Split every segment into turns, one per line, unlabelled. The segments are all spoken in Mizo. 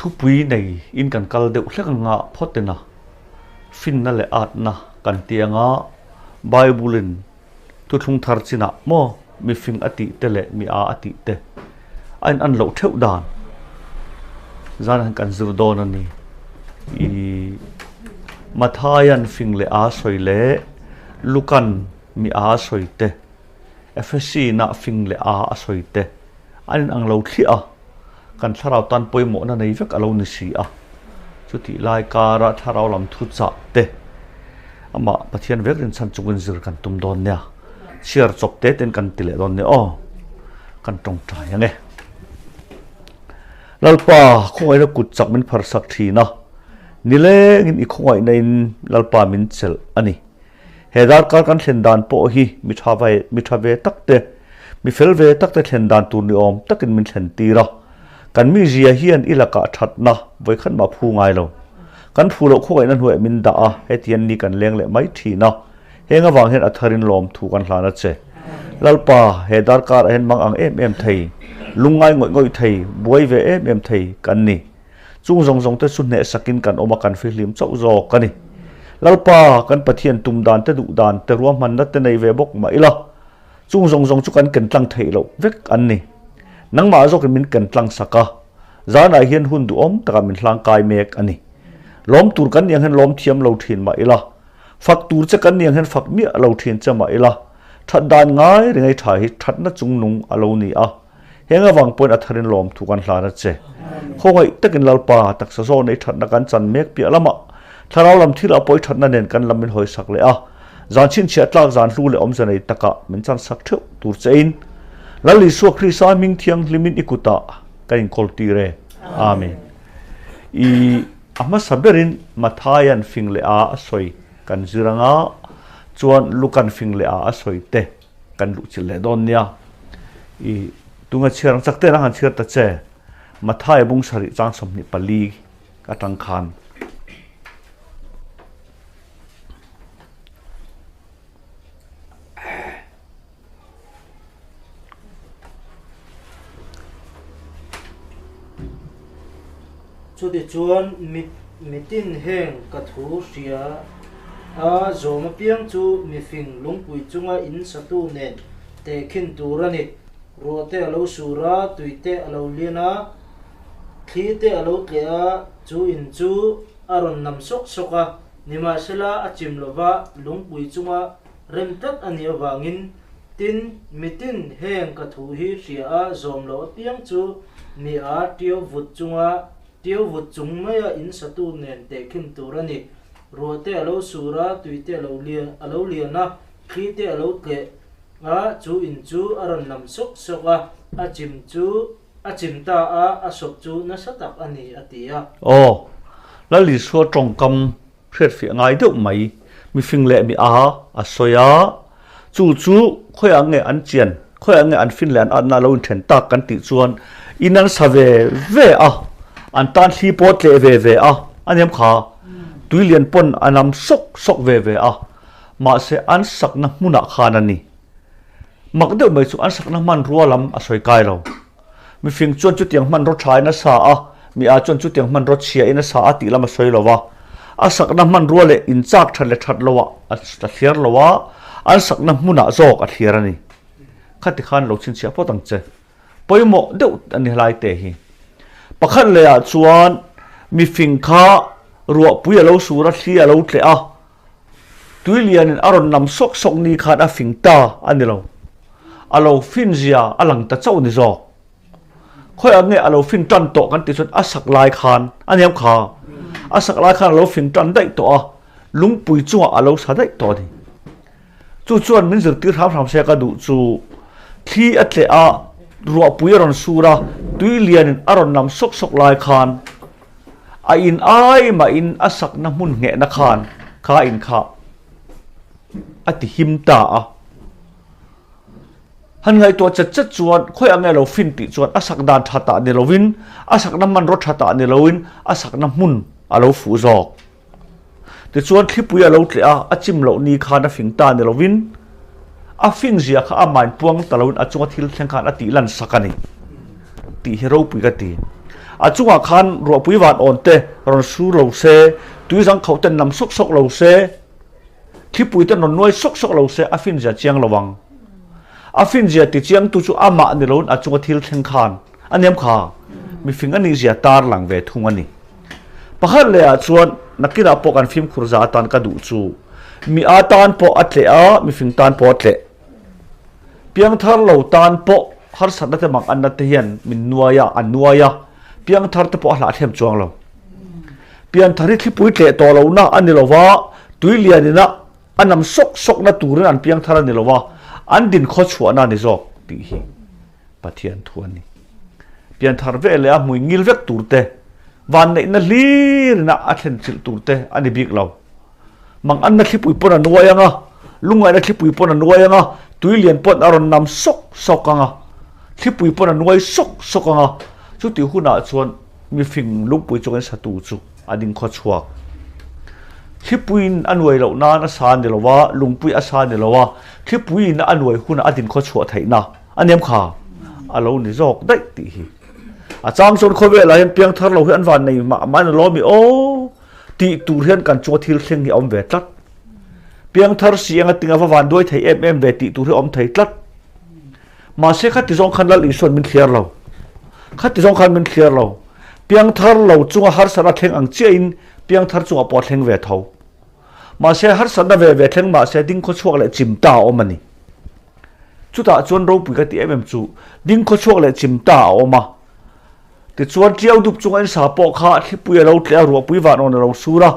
Thupui nei in kan kal deuh hlek anga phawt ina finna leh atna kan ti anga Bible in thuthlung thar chinah maw mifing a tih te leh mi a a tih te a in an loh theuh dan zan han kan zir dawn a ni. I Mathaian fing leh a sawi leh Lukan mi a sawi te Ephesi na fing leh a a sawi te an in ang lo thliah a. Kan thlarau tan pawimawhna nei vek a lo ni si a, chutih lai kara thlarau lam thu chah te amah Pathian vek rinchhan chungin zir kan tum dawn nia, chhiar chawp te ten kan ti leh dawn nia aw, kan tawngtai ang e. Lalpa, khawngaihna kut chak min pharsak thin a, nilengin i khawngaihna in Lalpa min chelh a ni. He darkar kan thlen dan pawh hi mi tha ve mi tha ve tak te, mi fel ve tak te thlen dan tur ni awm takin min thlen tir a. Kan mizia hian i lakah thatna vawikhat mah phu ngai lo. Kan phu loh khawngaihna hnuaiah min dah a, hetiang ni kan leng leh mai thin a. Heng avang hian a tharin lawmthu kan hlan a che. Lalpa, he darkarah hian mang ang em em thei, lungngai ngawih ngawih thei, buai ve em em thei kan ni. Chung zawng zawng te chu hnehsakin kan awm a, kan fihlim chauh zawk a ni. Lalpa, kan Pathian tum dan te duh dan te ruahmanna te nei ve bawk mah ila, chung zawng zawng chu kan ken tlang theih loh vek an ni. Nangmah zawkin min ken tlang sak a, zanah hian hun duhawm takah min hlangkai mek a ni. Lawm tur kan nih ang hian lawm thiam lo thin mah ila, fak tur che kan nih ang hian fak miah lo thin che mah ila, that dan ngai ringei tha hi thatna chungnung a lo ni a. Heng avang pawhin a tharin lawmthu kan hlan a che. Khawngaih takin Lalpa, taksa zawh nei thatna kan chan mek piah lamah thlarau lam thilah pawh i thatna nen kan lam min hawisak leh a, zan chhinchhiah tlak zan hlu leh awmze nei takah min chansak theuh tur chein Lal Isua Krista hming thianghlimin i kutah kan inkawl tir e. Amen. I a hmasa berin Mathaian fing leh a a sawi kan zir anga chuan Lukan fing leh a a sawi te Kan luh chilh leh dawn nia. I tunga chhiar ang chak te han chhiar ta che. Mathai bung sarih chang 24 atang khan.
Chutichuan mitin heng ka thu hria a, zawm apiang chu mifing lungpui chunga in satu nen tehkhin tur a ni. Ruah te a lo sur a, tui te a lo lian a, thli te a lo tleh a, chu in chu a rawn nam sawk sawk a. Nimahsela a chim lova lungpui chunga rem tlat a nih avangin Tin, mitin heng ka thu hi hria a zawm loh apiang chu mi a tiu vut chunga tiu vut chung maia in satu nen tehkhin tur a ni. Ruah te a lo sur a, tui te a lo lian a lo lian a, thli te a lo tleh a, chu in chu a rawn lam sawk sawk a, a chim chu a chim ta a, a sawp chu nasa tak a ni, a ti a.
Aw, Lal Isua tawngkam Hriatfiah ngai deuh mai, mifing leh mi a a sawi a, chu chu khawiah nge an chian, khawiah nge an fin leh an atna lo inthen tak kan tih chuan in an sa ve ve a, an tan thli pawh tleh ve ve a, a niam kha, tui lian pawn a nam sawk sawk ve ve a, mahse an sakna hmunah khan a ni. Mak deuh mai chu an sakna hmanrua lam a sawi kai lo. Mifing chuan chutiang hmanraw thain a sa a, mi ah chuan chutiang hmanraw chhiain a sa a tih lam a sawi lo va. A sakna hmanrua leh inchak that leh that loah a thliar lo a, an sakna hmunah zawk a thliar a ni. Khati khan lo chhinchhiah phawt ang che. Pawimawh deuh a ni helai te hi. Pakhat lehah chuan mifing kha ruahpui a lo sur a, thli a lo tleh a, Tui lianin a rawn nam sawk sawk ni khan a fing ta a ni lo. A lo fin zia a lang ta chauh ni zawk. Khawiah nge a lo fin tan tawh kan tih chuan a sak lai khan a niam kha. A sak lai khan a lo fing tan daih tawh a, lungpui chungah a lo sa daih tawh a ni. Chu chuan min zirtir hram hram se ka duh chu thli a tleh a, ruahpui a rawn sur a, tui lianin a rawn nam sawk sawk lai khan A in ai mahin a sakna hmun nghehna khan kha in kha a ti him ta a. Han ngaihtuah chet chet chuan khawiah nge lo fin tih chuan a sak dan tha tah ni lovin a sakna hmanraw tha tah ni loin a sakna hmun a lo fuh zawk. Tichuan thlipui a lo tleh a, a chim loh ni khan a fing ta ni lovin a fing zia kha amahin puang ta loin a chunga thil thleng khan a tih lan sak a ni tih hi ropui ka ti. A chungah khan ruahpui van awn te rawn sur lo se, tui zang khauh ten nam sawk sawk lo se, thlipui ten rawn nuai sawk sawk lo se a finzia chiang lo ang. A finzia ti chiangtu chu amah ni loin a chunga thil thleng khan a niam kha mifing a nihzia tar lang ve thung a ni. Pakhat lehah chuan nakinah pawh kan fimkhur za atan ka duh chu mi a tan pawh a tleh a, mifing tan pawh a tleh. Piangthar lo tan pawh harsatna te mang anna te hian min nuai a, an nuai a, piangthar te pawh a hlahthlem chuang lo. Pianthar hi thlipui tleh tawh lohna a ni lo va, tui lianina a nam sawk sawkna turin an piangthar a ni lo va, an din khawchhuahna a ni zawk tih hi Pathian thu a ni. Pianthar ve leh a hmui ngil vek tur te, vanneihna hlirina a thlen chilh tur te a ni bik lo. Manganna thlipui pawn a nuai ang a, lungngaihna thlipui pawn a nuai ang a, tui lian pawn a rawn nam sawk sawk ang a, thlipui pawn a nuai sawk sawk ang a, chutih hunah chuan mifing lungpui chungin satu chu a ding khaw chhuak. Thlipuiin a nuai loh nan a sa ni lo a, lungpui a sa ni lo a, thlipuiin a nuai hunah a din khaw chhuah theihna a niam kha a lo ni zawk daih tih hi. A chang chuan khawvelah hian piangthar lo hi an van nei mah mah in a lawm i aw. Tih tur hian kan chunga thil thleng hi a awm ve tlat. Piangthar si anga tinga va van duai thei em em ve tih tur hi a awm thei tlat. Mahse khati zawng khan Lal Isuan min thliar lo. Khati zawng khan min thliar lo. Piangthar lo chunga harsatna thleng ang chiahin piangthar chungah pawh a thleng ve tho. Mahse harsatna ve ve thleng mahse dingkhaw chhuak leh chim ta a awm a ni. Chutah chuan ropui ka ti em em chu dingkhaw chhuak leh chim ta a awm a. Tichuan ṭiau dup chunga in sa pawh kha thlipui a lo tleh a, ruahpui van awn a lo sur a,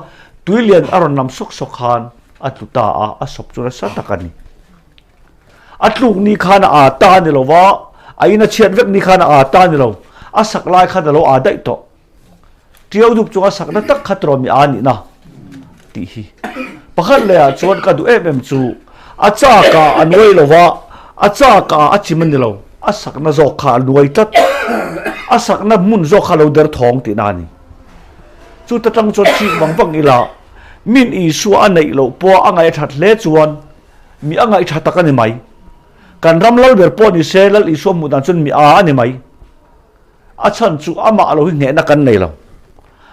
tui lian a rawn lam sawk sawk khan a tlu ta a, a sawp chu nasa tak a ni. A tluk ni khan a aa ta a ni lo va, a in a chhiat vek ni khan a aa ta a ni lo, a sak lai khan a lo aa daih tawh. Ṭiau dup chunga sakna tak kha tawh mi aa nihna tih hi. Pakhat lehah chuan ka duh em em chu a chak ah a nuai lo va, a chak ah a chim a ni lo, a sakna zawk kha a nuai tlat. A sakna hmun zawk kha a lo der thawng tihna a ni. Chuta tang chuan chik vang vang ila min Isua a neih loh pawh a ngaih a that hle chuan mi a ngaih tha tak a ni mai. Kan ram lal ber pawh ni se Lal Isua hmuh dan chuan mi a a ni mai. A chhan chu amah lo hi hnehna kan nei lo.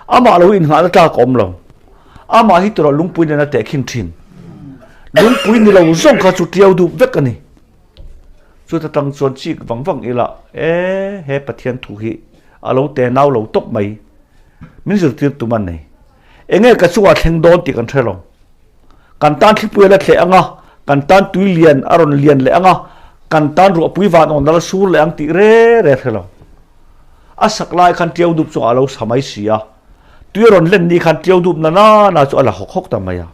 Amah lo hi inngahna tlak a awm lo. Amah hi tawrh lungpui nena tehkhin thin. Lungpui ni lo zawng kha chu tiau dup vek a ni. Chuta tang chuan chik vang vang ila, e he Pathian thu hi a lo te nau lo tawp mai. Min zirtir tum a nei. Enge ka chungah thleng dawn tih kan hre lo. Kan tan thlipui a la thleh ang a, kan tan tui lian a rawn lian leh ang a, kan tan ruahpui van awn a la sur leh ang tih re re hre lo. A sak lai khan ṭiau dup chungah a lo sa mai si a, tui a rawn len ni khan ṭiau dup na na na chu a la hawk hawk ta mai a.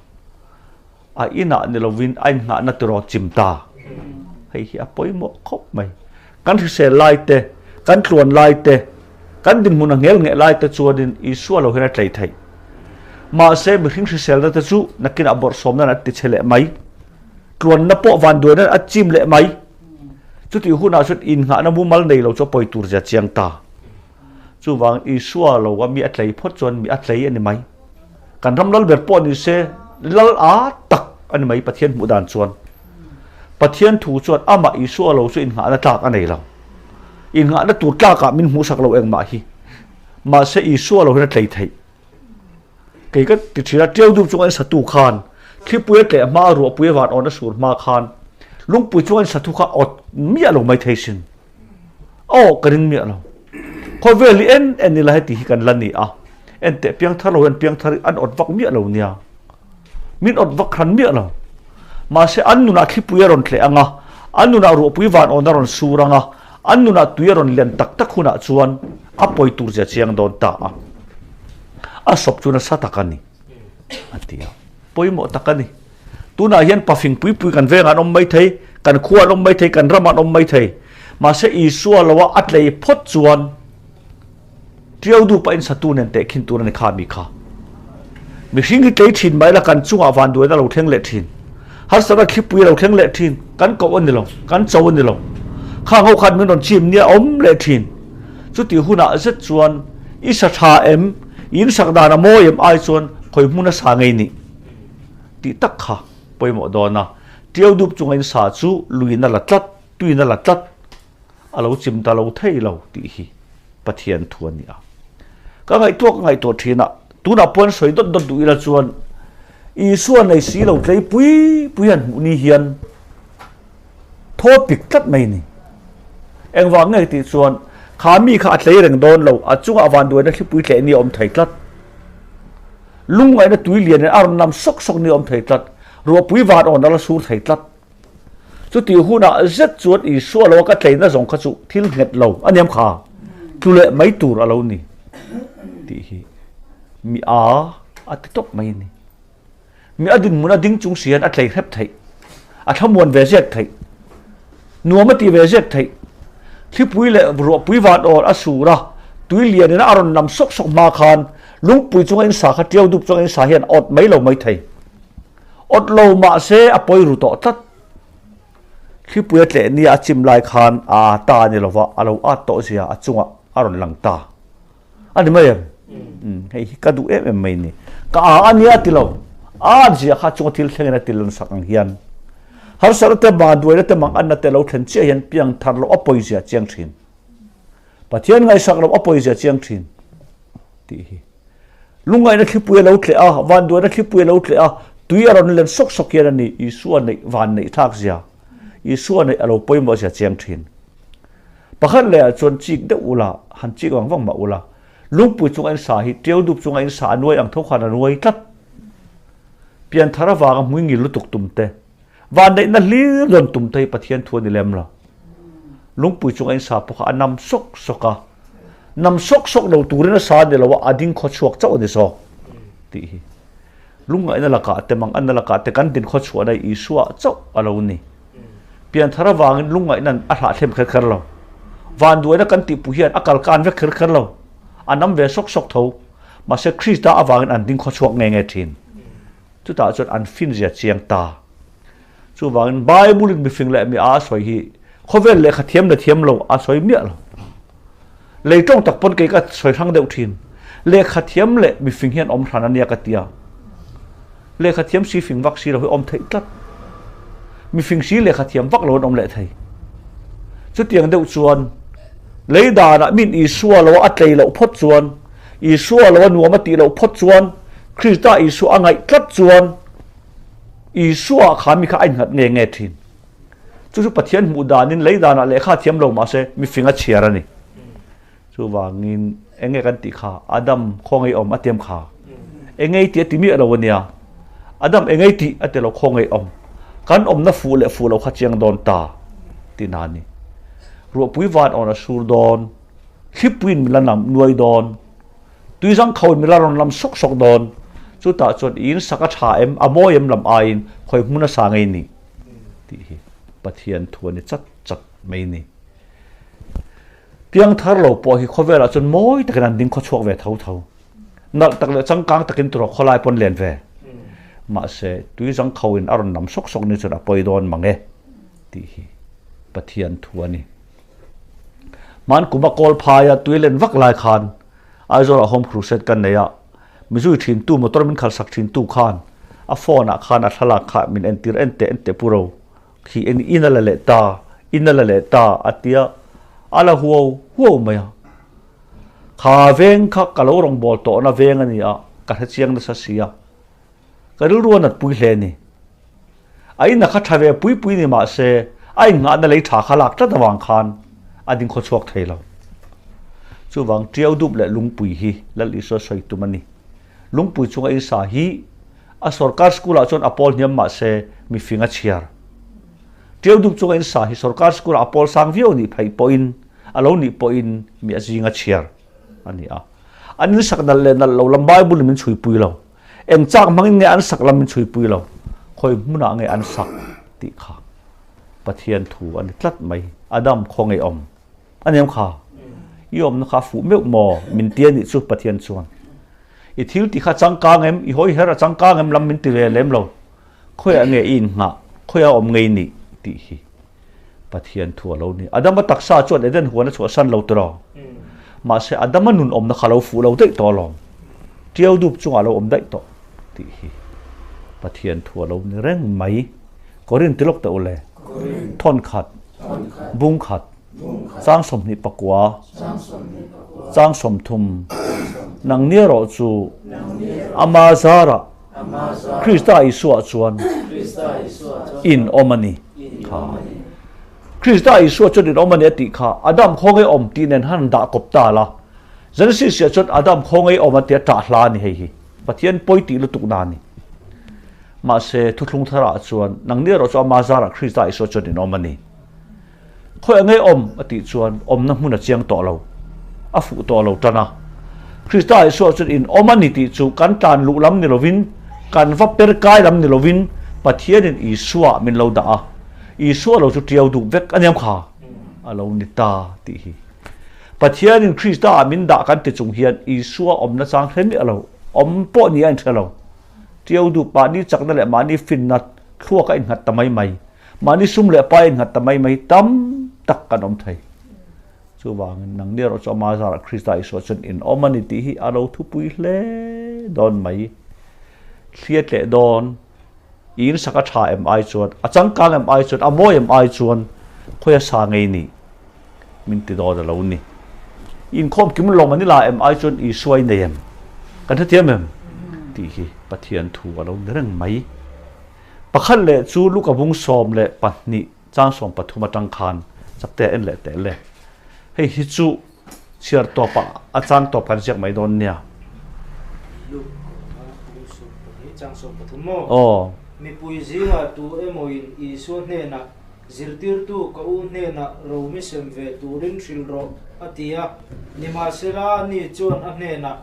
A inah ni lovin a inngahna tiraw chim ta. Hei hi a pawimawh khawp mai. Kan hrisel lai te, kan tluan lai te, kan dinhmun a nghel ngheh lai te chuanin Isua lo hian a tlei theih. Mahse, mihring hriselna te chu nakinah bawrhsawmna an ti chhe leh mai. Tluanna pawh vanduaina a chim leh mai. Chutih hunah chuan innghahna mumal nei lo chu a pawi tur zia chiang ta. Chuvang Isua lo a mi a tlei phawt chuan mi a tlei a ni mai. Kan ram lal ber pawh ni se lal a tak a ni mai Pathian hmuh dan chuan. Pathian thu chuan amah Isua lo chu innghahna tlak a nei lo. Innghahna tur tlakah min hmuhsak lo engmah hi. Mahse Isua lo hian a tlei theih. Kei ka ti thin a, ṭiau dup chunga in satu khan thlipui a tleh hma a ruahpui a van awn a sur hma khan lungpui chunga in satu kha awt miah lo mai thei sin. Aw ka ring miah lo. Khawvel hi en en ila heti hi kan la ni a, enteh piangthar lo hian piangthar hi an awt vak miah lo nia. Min awt vak hran miah lo. Mahse an nunah thlipui a rawn tleh ang a, an nunah ruahpui van awn a rawn sur ang a, an nunah tui a rawn lian tak tak hunah chuan a pawi tur zia chiang dawn ta a. A sawp chu nasa tak a ni, a ti a. Pawimawh tak a ni. Tunah hian pafing pui pui kan vengah an awm mai thei, kan khua an awm mai thei, kan ramah an awm mai thei. Mahse Isua loa a tlei phawt chuan Ṭiau duh pahin satu nen tehkhin tur a ni kha mi kha. Mihring hi tlei ṭhin mai la kan chungah vanduaina lo thleng leh ṭhin. Harsatna thlipui a lo thleng leh ṭhin. Kan koh a ni lo, kan cho a ni lo. Khang ho khan min rawn chim nia awm leh ṭhin. Chutih hunah zet chuan i sa ṭha em, i insak dan a mawi em ai chuan khawi hmun a sa ngei nih tih tak kha pawimawh dawn a. Ṭiau dup chunga in sa chu luin a la tlat, tuin a la tlat. A lo chim ta lo thei lo tih hi Pathian thu a ni a. Ka ngaihtuah ka ngaihtuah thin a, tunah pawhin sawi dawt dawt duh ila chuan Isua nei si lo tlei pui pui han hmuh ni hian thaw pik tlat mai ni. Engvang nge tih chuan kha mi kha a tlei reng dawn lo, a chungah vanduaina thlipui tleh ni a awm thei tlat. Lungngaihna tui lianin a rawn nam sawk sawk ni a awm thei tlat. Ruahpui van awn a la sur thei tlat. Chutih hunah zet chuan Isua lo a ka tleina zawng kha chu thil nghet lo a niam kha, tlu leh mai tur a lo ni tih hi mi a a ti tawp mai a ni. Mi a dinhmun a ding chung si hian a tlei hrep theih, a thlamuan ve zek theih, nuam a ti ve zek theih. Thlipui leh ruahpui van awn a sur a, tui lianin a rawn lam sawk sawk hma khan lungpui chunga insa kha tiau dup chunga insa hian a awt mai lo mai thei. Awt lo mahse a pawi ru tawh tlat. Thlipui a tleh nia a chim lai khan a aa ta a ni lova, a lo at tawh zia a chungah a rawn lang ta. A ni mai em? Umm, hei hi ka duh em em mai ni. Ka aa a nia ti lo. A at zia kha chunga thil thlengin a ti lan sak ang hian. Harsatna te, vanduaina te, manganna te lo thlen chiah hian piang thar loh a pawi zia chiang thin. Pathian ngaihsak loh a pawi zia chiang thin tih hi. Lungngaihna thlipui a lo tleh a, vanduaina thlipui a lo tleh a, tui a rawn len sawk sawk hian a ni, Isua neih van neih thlak zia, Isua neih a lo pawimawh zia chiang thin. Pakhat lehah chuan chik deuh ula, han chik vang vang mah ula, lungpui chunga in sa hi tiau dup chunga in sa a nuai ang tho khan a nuai tlat. Pianthar avanga hmui ngil lutuk tum te, Vanneihna hlir rawn tum te hi Pathian thu a ni lem lo. Lungpui chunga in sa pawh kha a nam sawk sawk a, nam sawk sawk lo turin a sa a ni lo a, a ding khaw chhuak chauh a ni zawk tih hi lungngaihna lakah te manganna lakah te kan din khaw chhuahna hi Isua chauh a lo ni. Pianthar avangin lungngaihna'n a hlahthlem kher kher lo. Vanduaina kan tihpui hian a kalkan vek kher kher lo. A nam ve sawk sawk tho. Mahse Krista avangin an ding khaw chhuak nge nge thin. Chutah chuan an finzia chiang ta. Chuvangin Bible-in mifing leh mi a a sawi hi khawvel lehkha thiam leh thiam lo a sawi miah lo. Lei tawng tak pawn kei ka sawi hrang deuh thin. Lehkha thiam leh mifing hian awm hran a nia ka tia. Lehkha thiam si fing vak si lo hi awm theih tlat. Mifing si lehkha thiam vak lo an awm leh thei. Chutiang deuh chuan lei danah min Isua lo a tlei loh phawt chuan Isua lo a nuam a tih loh phawt chuan Krista Isua a ngaih tlat chuan Isua kha mi kha a innghat nge nge thin. Chu chu Pathian hmuh danin lei danah lehkha a thiam lo mahse mifing a chhiar a ni. Chuvangin eng nge kan tih kha Adam khaw ngei awm a tiam kha. Eng ngei tih a ti miah lo a nia. Adam eng ngei tih a ti lo khaw ngei awm. Kan awmna fuh leh fuh lo kha chiang dawn ta tih na a ni. Ruahpui van awn a sur dawn. Thlipuiin min la nam nuai dawn, tuizang khoin min la rawn lam sawk sawk dawn. Chutah chuan i insak a tha em, a mawi em lam aiin khawi hmun a sa ngei ni tih hi Pathian thu a ni chat chat mai ni. Piangthar lo pawh hi khawvelah chuan mawi takin an ding khawchhuak ve tho tho. Nalh tak leh changkang takin turaw khawlai pawn len ve. Mahse, tuizang khoin a rawn nam sawk sawk ni chuan a pawi dawn mang e tih hi Pathian thu a ni. Hman kum a kawl phaia tui len vak lai khan Aizawl ah Home Crusade kan nei a, mi zui thin tu motor min khalh sak thin tu khan a phone ah khan a thlalak kha min entir en teh en teh pu ro khi en in a la leh ta in a la leh ta a tia a la huau huau mai a. Kha veng kha ka lo rawngbâwl tawhna veng a ni a, ka hrechiang nasa si a. Ka rilru a nat pui hle a ni. A ina kha tha ve pui pui ni mah se, a innghahna lei tha kha lak tlat avang khan a ding khaw chhuak thei lo. Chuvang Tiau dup leh Lungpui hi Lal Isua sawi tum a ni. Lungpui chunga in sa hi a sorkar school ah chuan a pawl hniam mah se mi fing a chhiar. Tiau dup chunga in sa hi sorkar school ah a pawl sang viau nih phaih pawhin a lo nih pawhin mi a zing a chhiar a ni a. An insak nalh leh nalh lo lam Bible in min chhuipui lo. Eng chak hmangin nge an sak lam min chhuipui lo, khawi hmunah nge an sak tih kha Pathian thu a ni tlat mai. Adam khaw ngei awm a niam kha? I awmna kha a fuh meuh maw? Min ti a nih chu Pathian chuan. I thil tih kha a changkang em? I hawi her a changkang em lam min ti ve lem lo. Khawiah nge i innghah? Khawiah awm ngei nih? tih hi Pathian thu a lo ni. Adama taksa chuan Eden huan a chhuahsan lo tiraw? Mahse Adama nun awmna kha lo fuh lo daih tawh alawm. Tiau dup chungah a lo awm daih tawh tih hi Pathian thu a lo ni reng mai. Korin ti lawk teh u le. Thawn khat, bung khat, chang 24, chang 30. Nangni erawh chu Ama zarah Krista Isua chuan in awm a ni. Kha. Krista Isua chuan in awm a ni a tih kha Adam khawngaih awm tih nen han dah kawp ta la. Genesis ah chuan Adam khawngaih awm a tia ṭah hla a ni hei hi. Pathian pawi tih lutuk na a ni. Mahse thuthlung tharah chuan nangni erawh chu Ama zarah Krista Isua chuan in awm a ni. Khawi angei awm? a tih chuan awmna hmun a chiang tawh lo. A fuh tawh lo tan a. Krista Isua chuan in awm a ni tih chu kan tlan luh lam ni lovin, kan va per kai lam ni lovin Pathianin Isua min lo dah a. Isua lo chu tiau duh vek a niam kha a lo ni ta tih hi. Pathianin Krista ah min dah kan ti chung hian Isua awmna chang hre miah lo, awm pawh ni a inhre lo. Tiau duh mahni chakna leh mahni finna thluak a innghat ta mai mai. Mahni sum leh pai innghat ta mai mai tam tak kan awm thei. Chuvangin nangni erawh chu ama zarah Krista Isua chuan in awm a ni tih hi a lo thupui hle dawn mai. Thlia tleh dawn, i insak a tha em ai chuan, a changkang em ai chuan, a mawi em ai chuan khawia sa ngei nih min ti dawn a lo ni. Inkhawm kim lawng an i la em ai chuan Isua i nei em? Kan hrethiam em? Tih hi Pathian thu a lo ni reng mai. Pakhat leh chu Luka bung 12 chang 13 atang khan chakte a en leh teh le. Hei hi chu chhiar tawpah a chang tawp kan ziak mai dawn nia.
Luka bung 12 chang 13 maw?
Aw.
Mipui zingah tu emawin Isua hnenah, Zirtirtu ka u hnenah Romi sem ve turin hrilh rawh, a ti a. Nimahsela ani chuan a hnenah,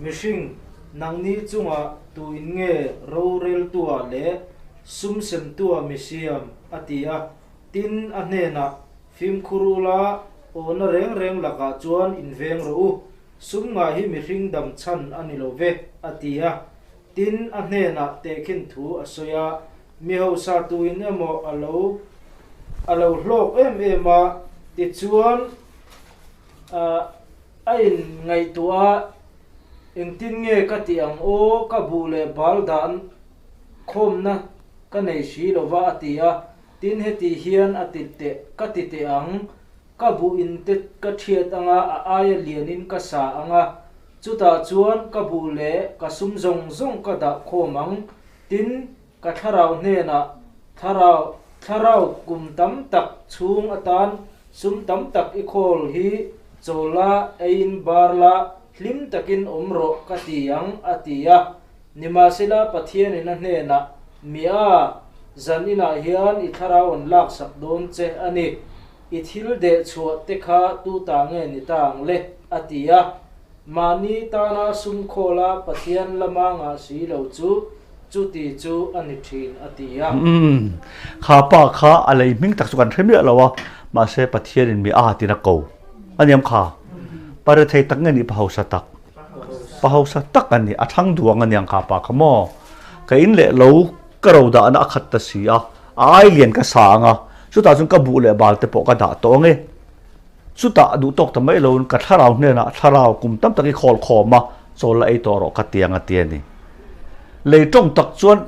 Mihring, Nangni chungah tuin nge roreltua leh sum semtua mi siam? a ti a. Tin, a hnenah, Fimkhur ula, awhna reng reng lakah chuan inveng rawh u. Sum ngah hi mihring dam chhan a ni lo ve, a ti a. Tin, a hnenah tehkhin thu a sawi a, Mi hausa tuin emaw a lo a lo hlawk em em a, tichuan, A inngaihtuah a, Engtin nge ka tih ang aw, ka buh leh bal dan khawmna ka nei si lo va a ti a, tin heti hian a ti teh ka ti teh ang, ka buh in te ka thiat anga a aia lianin ka sa anga, chutah chuan ka buh leh ka sum zawng zawng ka dah khawm ang, tin Ka thlarau hnenah thlarau thlarau kum tam tak chhung atan sum tam tak i khawl hi chawl la, eiin bar la, hlim takin awm rawh ka ti ang, a ti a. Nimahsela Pathianin a hnenah, Mia, zan inah hian i thlarau an laksak dawn che a ni. I thil deh chhuah te kha tu ta nge ni ta ang le? a ti a. Mahni tana sum khawla Pathian lama ngah si lo chu chuti chu a ni thin, a ti a.
Umm, kha pa kha a lei hming tak chu kan hre miah lo a, mahse Pathianin mi a tiin a ko a niam kha. Pa rethei tak nge nih pa hausa tak? Pa hausa tak a ni, a thlang duang a niang kha pa kha maw? Ka in leh lo ka ro dahna a khat ta si a, a ai lian ka sa ang a, chutah chuan ka buh leh bal te pawh ka dah tawh ang e. Chutah duh tawk ta mai loin ka thlarau hnenah thlarau kum tam tak i khawl khawm a, chawl la ei tawh rawh ka ti ang a ti a ni. Lei tawng tak chuan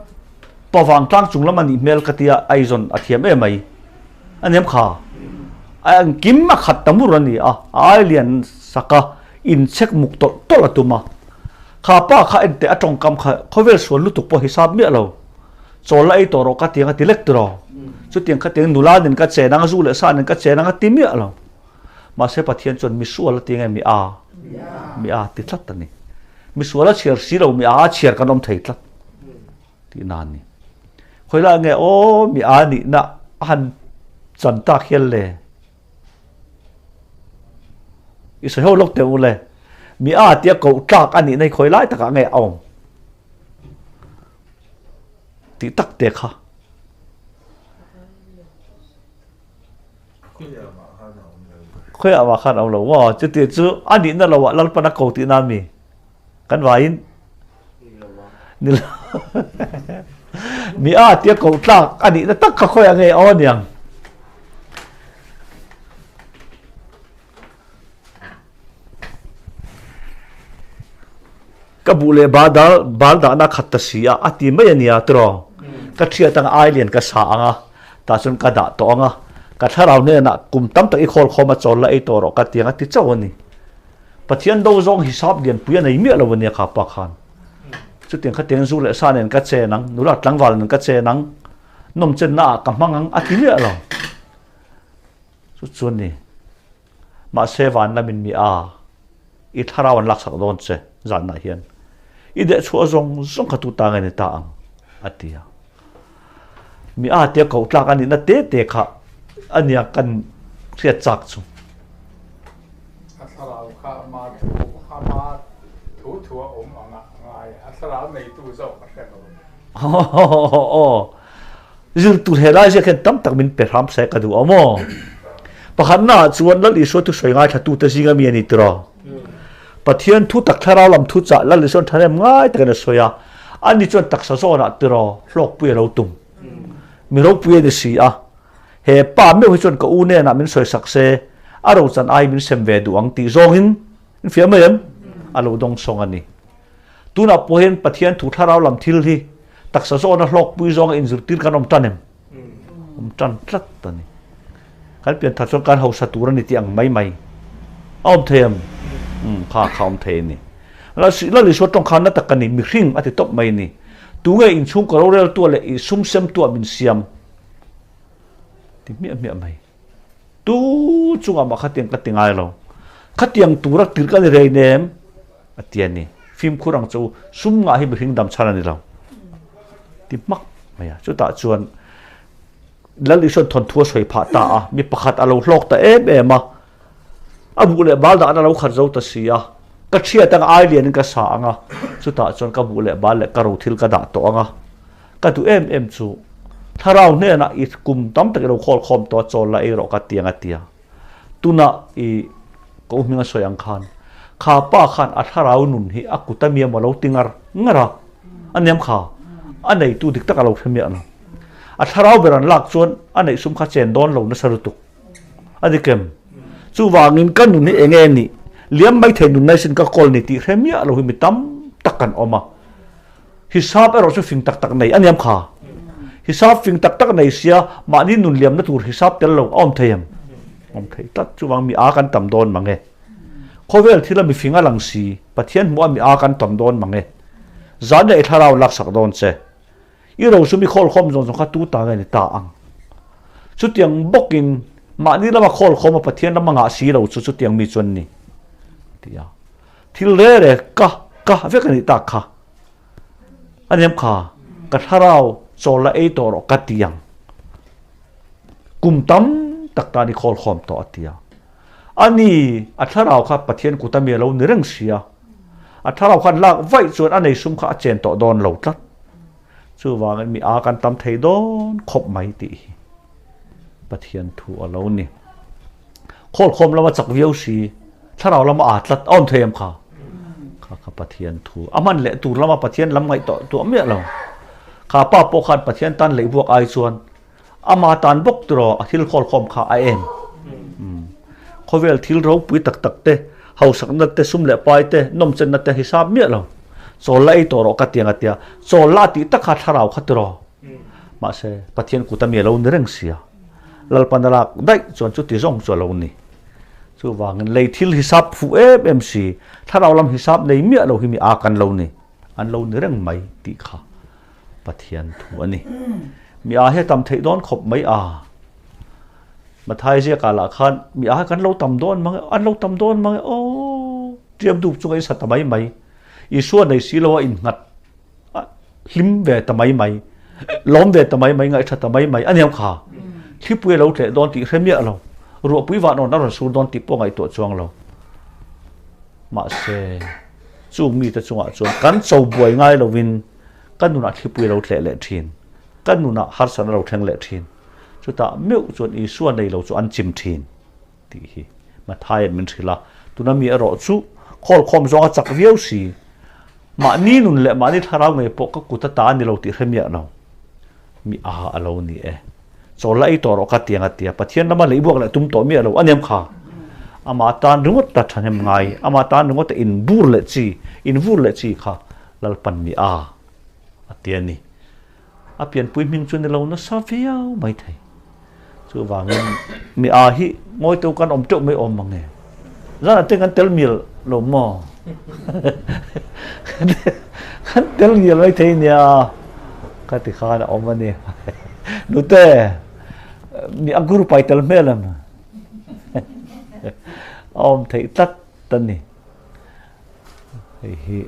pavang tlang chung lam a nih hmel ka ti a, Aizawn a thiam em mai. A niam kha. A engkim a khat ta mur a ni a, a ai lian sak a, inchhek muk tawlh tawlh a tum a. Kha pa kha enteh a tawngkam kha khawvel sual lutuk pawh hisap miah lo. Chawl la ei tawh rawh ka tiang a ti lek tiraw. Chutiang kha tiang nula nen ka chen ang, zu leh sa nen ka chen ang a ti miah lo. Mahse Pathian chuan misual a ti nge mi a? Mi a ti tlat a ni. Misual a chhiar si lo, mi a a chhiar kan awm thei tlat tih na a ni. Khawi lai nge aw mi a nihna a han chan tak hian le. I sawi ho lawk teh u le. Mi a tia koh tlak a nihna hi khawi lai takah nge a awm? Tih tak te kha. Khawiah mah khan a awm lo maw? Chuti chu a nihna loah Lalpan a ko tihna a mi? Kan vaiin? Ni lo. Mi a tia koh tlak a nihna tak kha khawiah nge aw aniang? Ka buh leh bal dal bal dahna khat ta si a, a ti mai a nia tiraw? Ka thiat anga ai lian ka sa ang a, tah chuan ka dah tawh ang a, ka thlarau hnenah kum tam tak i khawl khawm a chawl la ei tawh rawh ka ti ang a ti chauh a ni. Pathian do zawng hisap lianpui a nei miah lo a nia kha pa khan. Chutiang kha tiang zu leh sa nen ka chen ang, nula tlangval nen ka chen ang, nawmchenna ah ka hmang ang a ti miah lo. Chu chuan ni. Mahse van lamin mi a, i thlarau an laksak dawn che zanah hian i dehchhuah zawng zawng kha tu ta nge ni ta ang a ti a. Mi a tia koh tlak a nihna te te kha a nia kan hriat chak chu.
A thlarau kha ama thu ama thu thu a awm ang a ngai a, a thlarau neitu zawk a hre lo.
Aw. Zir tur he lai ziak hian tam tak min pe hram se ka duh a maw? Pakhatna ah chuan Lal Isua thusawi ngaithlatute zinga mi a ni tiraw? Pathian thu tak thlarau lam thu chah Lal Isua'n thahnem ngai takin a sawi a, ani chuan taksa zawnah tiraw hlawkpui a lo tum. Mi ropui a ni si a, he pa meuh hi chuan ka u nenah min sawisak se, a rochan ai min sem ve duh ang tih zawngin in fiah mai em? A lo dawngsawng a ni. Tunah pawh hian Pathian thu thlarau lam thil hi taksa zawna hlawkpui zawnga inzirtir kan awm tan em? Awm tan tlat a ni. Kan pianthar chuan kan hausa tur a ni tih ang mai mai a awm thei em? Umm kha kha awm thei a ni. Lal Isua tawng khan na tak a ni, mihring a ti tawp mai a ni. Tunge inchhungkaw roreltua leh i sum semtua min siam? Ti hmiah hmiah mai. Tu chungah mah khatiang ka ti ngai lo. Khatiang tura tir ka ni rei nem a ti a ni. Fimkhur ang chu sum ngah hi mihring dam chhan a ni lo. Ti hmak mai a. Chutah chuan Lal Isuan thawnthu a sawi phah ta a, mi pakhat a lo hlawk ta em em a, a buh leh bal dahna a lo khat zo ta si a, ka thiat anga ai lianin ka sa ang a, chutah chuan ka buh leh bal leh ka rothil ka dah tawh ang a, Ka duh em em chu thlarau hnenah i kum tam tak i lo khawl khawm tawh a, chawl la ei rawh ka ti ang a ti a. Tunah i ka u hminga sawi ang khan kha pa khan a thlarau nun hi a kut a mi emaw lo ti ngar ngar a, a niam kha a neitu dik tak a lo hre miah lo. A thlarau ber an lak chuan a neih sum kha chen dawn lo nasa lutuk. A dik em? Chuvangin ka nun hi eng nge nih? Liam maithei nun nai sin ka kawl ni tih hre miah lo hi mi tam tak kan awm a. Hisap erawh chu fing tak tak nei a niam kha. Hisap fing tak tak nei sia mahni nun liamna tur hisap tel lo a awm thei em? Awm thei tlat. Chuvang mi a kan tam dawn mang e. Khawvel thila mi fing a lang si, Pathian hmuh a mi a kan tam dawn mang e. Zan leh i thlarau laksak dawn che. I rosum i khawlkhawm zawng zawng kha tu ta nge ni ta ang? Chutiang bawkin mahni lama khawlkhawm a Pathian lama ngah si lo chu chutiang mi chuan ni. Ti a. Thil re re ka ka vek a nih tak kha. A niam kha, ka thlarau chawl la ei tawh rawh ka ti ang. Kum tam tak tan i khawlkhawm tawh a ti a. Ani, a thlarau kha Pathian kut a mi a lo ni reng sia. A thlarau khan lak vaih chuan a nei sum kha a chen tawh dawn lo tlat. Chuvangin mi a kan tam thei dawn khawp mai tih hi Pathian thu a lo ni. Khawlkhawm lama chak viau si, thlarau lama aa tlat a awm thei em kha? Kha kha Pathian thu. A hman leh tur lama Pathian lam ngaih tawh tuah miah lo. Kha pa pawh khan Pathian tan leh vuak ai chuan ama tan bawk tiraw a thil khawlkhawm kha a en. Khawvel thil ropui tak tak te, hausakna te, sum leh pai te, nawmchenna te hisap miah lo. Chawl la ei tawh rawh ka tiang a tia. Chawl la tih tak kha thlarau kha tiraw. Mahse Pathian kut a mi a lo ni reng sia. Lalpan a lak daih chuan chuti zawng chu a lo ni. Chuvangin lei thil hisap fuh em em si, thlarau lam hisap nei miah lo hi mi aa kan lo ni, an lo ni reng mai tih kha Pathian thu a ni. Mi aa hi a tam theih dawn khawp mai a. Mathai ziakah lah khan mi aa hi kan lo tam dawn mang e, an lo tam dawn mang e, aw ṭiam dup chunga in sa ta mai mai. Isua nei si lo a innghat. hlim ve ta mai mai, lawm ve ta mai mai, ngaihṭha ta mai mai a niam kha. Thlipui a lo tleh dawn tih hre miah lo, ruahpui van awn a rawn sur dawn tih pawh ngaihtuah chuang lo. Mahse, chung mite chungah chuan kan cho buai ngai lovin ka nunah thlipui a lo tleh leh ṭhin, ka nunah harsatna a lo thleng leh ṭhin. Chutah meuh chuan Isua nei lo chu an chim ṭhin. tih hi Mathaia'n min hrilh a, tuna mi erawh chu khawlkhawm zawng a chak viau si. Mahni nun leh mahni thlarau ngei pawh ka kut a ta a ni lo tih hre miah lo. Mi a a lo ni e. Chawl la ei tawh rawh ka tiang a tia, Pathian lama lei buak leh tum tawh miah lo a niam kha. Ama tan ringawt ta thahnem ngai, ama tan ringawt ta inbur leh chi, invur leh chi kha Lalpan mi a a ti a ni. A pianpui hming chu ni lo nasa viau mai thei. Chuvangin mi a hi ngawi teu kan awm teuh mai awm mang e. Zan ah te kan tel mil lo maw? Kan tel ngial mai thei nia ka ti khan a awm a ni. Nute, mi a group ah i tel hmel em? A awm theih tlat a ni. Hei hi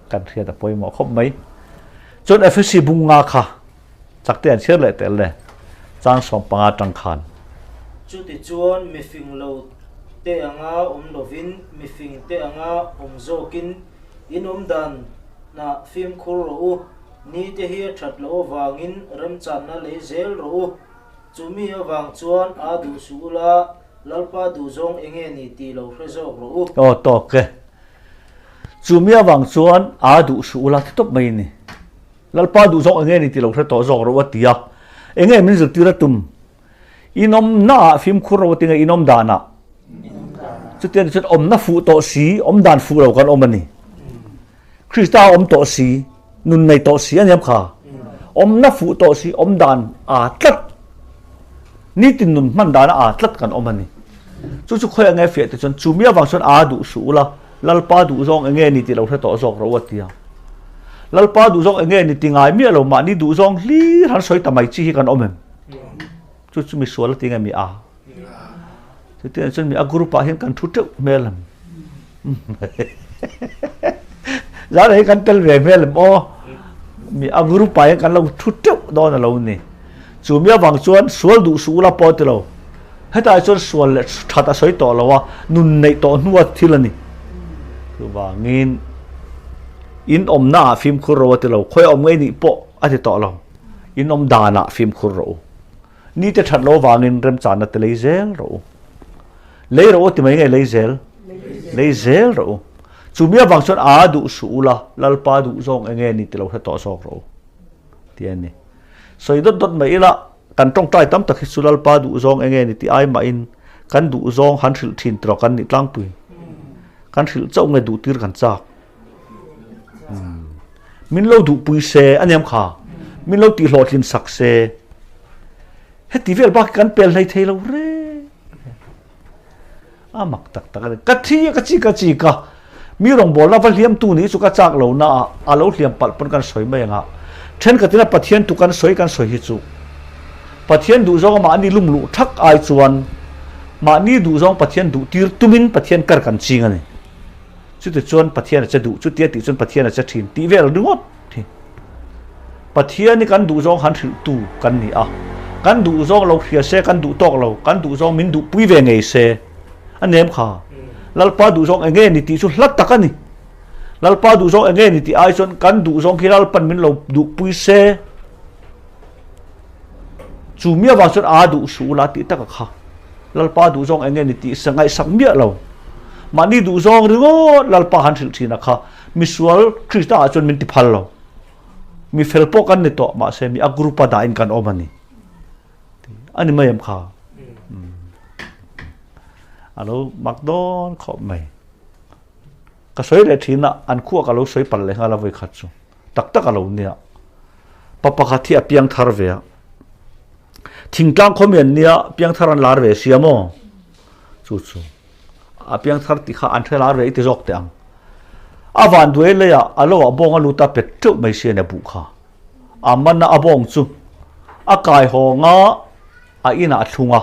kan hriat a pawimawh khawp mai. Chuan Efesi bunga kha chakte an chhiar leh tel le chang 15 tang khan.
Chutichuan mifing lo te anga awm lovin mifing te anga awm zawkin in awm dan ah fimkhur rawh u, ni te hi a that loh avangin remchanna lei zel rawh u. Chumi avang chuan aa duh suh ula, Lalpa duhzawng enge ni tih lo hre zawk rawh u.
Aw tawk e. Chumi avang chuan aa duh suh ula ti tawp mai ni. Lalpa duhzawng enge ni tih lo hre tawh zawk rawh u a ti a. Enge min zirtir a tum? Inawmna ah fimkhur rawh u ti nge inawm dan ah? Chutiang chuan awmna fuh tawh si, awm dan fuh lo kan awm a ni. Krista awm tawh si, nun nei tawh si a niam kha. Awmna fuh tawh si, awm dan aa tlat. Nitin nun hman dana aa tlat kan awm a ni. Chu chu khawi enge fiah te chuan chumi avang chuan aa duh suh ula, Lalpa duh zawng enge ni tih lo hre tawh zawk rawh u a ti a. Lalpa duh zawng enge ni ti ngai miah lo mahni duh zawng hlir han sawi ta mai chi hi kan awm em? Chu chu mi sual a ti nge mi aa? Chutiang chuan mi a group ah hian kan thu teuh hmel em? Zan hi kan tel ve hmel em aw? Mi a group ah hian kan lo thu teuh dawn a lo ni. Chu mi avang chuan sual duh suh ula pawh ti lo. Hetah chuan sual leh that a sawi tawh lo a, nun neih tawh hnua thil a ni. Chuvangin in awmna ah fimkhur ro a ti lo, khawi awm ngei nih pawh a ti tawh lo. In awm danah fimkhur rawh u. Ni te that lo vangin remchanna te lei zel rawh u. Lei rawh u ti mai nge lei zel? Lei zel rawh u. Chumi avang chuan aa duh suh ula, Lalpa duh zawng enge ni ti lo hre tawh zawk rawh u. Ti a ni. Sawi dawt dawt mai ila, kan tawngtai tam tak hi chu Lalpa duh zawng enge ni ti ai mahin kan duh zawng han hrilh thin tiraw kan nih tlangpui. Kan hrilh chauh nge duh tir kan chak. Min lo duhpui se a niam kha, min lo tihhlawhtlin sak se. Heti vel bak kan pel hlei thei lo reng. A mak tak tak a ni. Ka thi a, ka chi ka chi ka. Mi rawngbawlna va hliamtu nih chu ka chak lo na a, a lo hliam palh pawn kan sawi mai ang a. Thenkhatin a Pathian tu kan sawi kan sawi hi chu Pathian duhzawng a mahni lum luh thak ai chuan mahni duhzawng Pathian duh tir tumin Pathian kar kan ching a ni. Chutichuan Pathian a che duh, chutia tih chuan Pathian a che thin tih vel ringawt hi Pathian hi kan duhzawng han hrilhtu kan ni a, kan duhzawng lo hria se kan duh tawk lo, kan duhzawng min duhpui ve ngei se a nem kha. Lalpa duhzawng eng nge ni tih chu hla tak a ni. Lalpa duhzawng eng nge ni tih ai chuan kan duhzawng khi Lalpan min lo duhpui se chu mi avang chuan aa duh suh ula tih taka kha. Lalpa duhzawng eng nge ni tih ngaihsak miah lo. Mahni duhzawng ringawt Lalpa han hrilh thin a kha. Misual Krista ah chuan min ti phal lo. Mi fel pawh kan ni tawh mahse mi a group a dahin kan awm a ni. A ni mai em kha? A lo mak dawn khawp mai. Ka sawi leh thin a, an khuah ka lo sawi palh leh nghal a vawi khat chu. Tak tak a lo nia. Pa pakhat hi a piang thar ve a. Thingtlang khawmi an nia, piang thar an lar ve sia maw? Chu chu. A piang thar tih kha an hre lar ve i ti zawk teh ang. A van duai leiah a lo ah bawng a lut a pet teuh mai sia nia buh kha. A man a a bawng chu a kai hawng a, a inah a thlung a.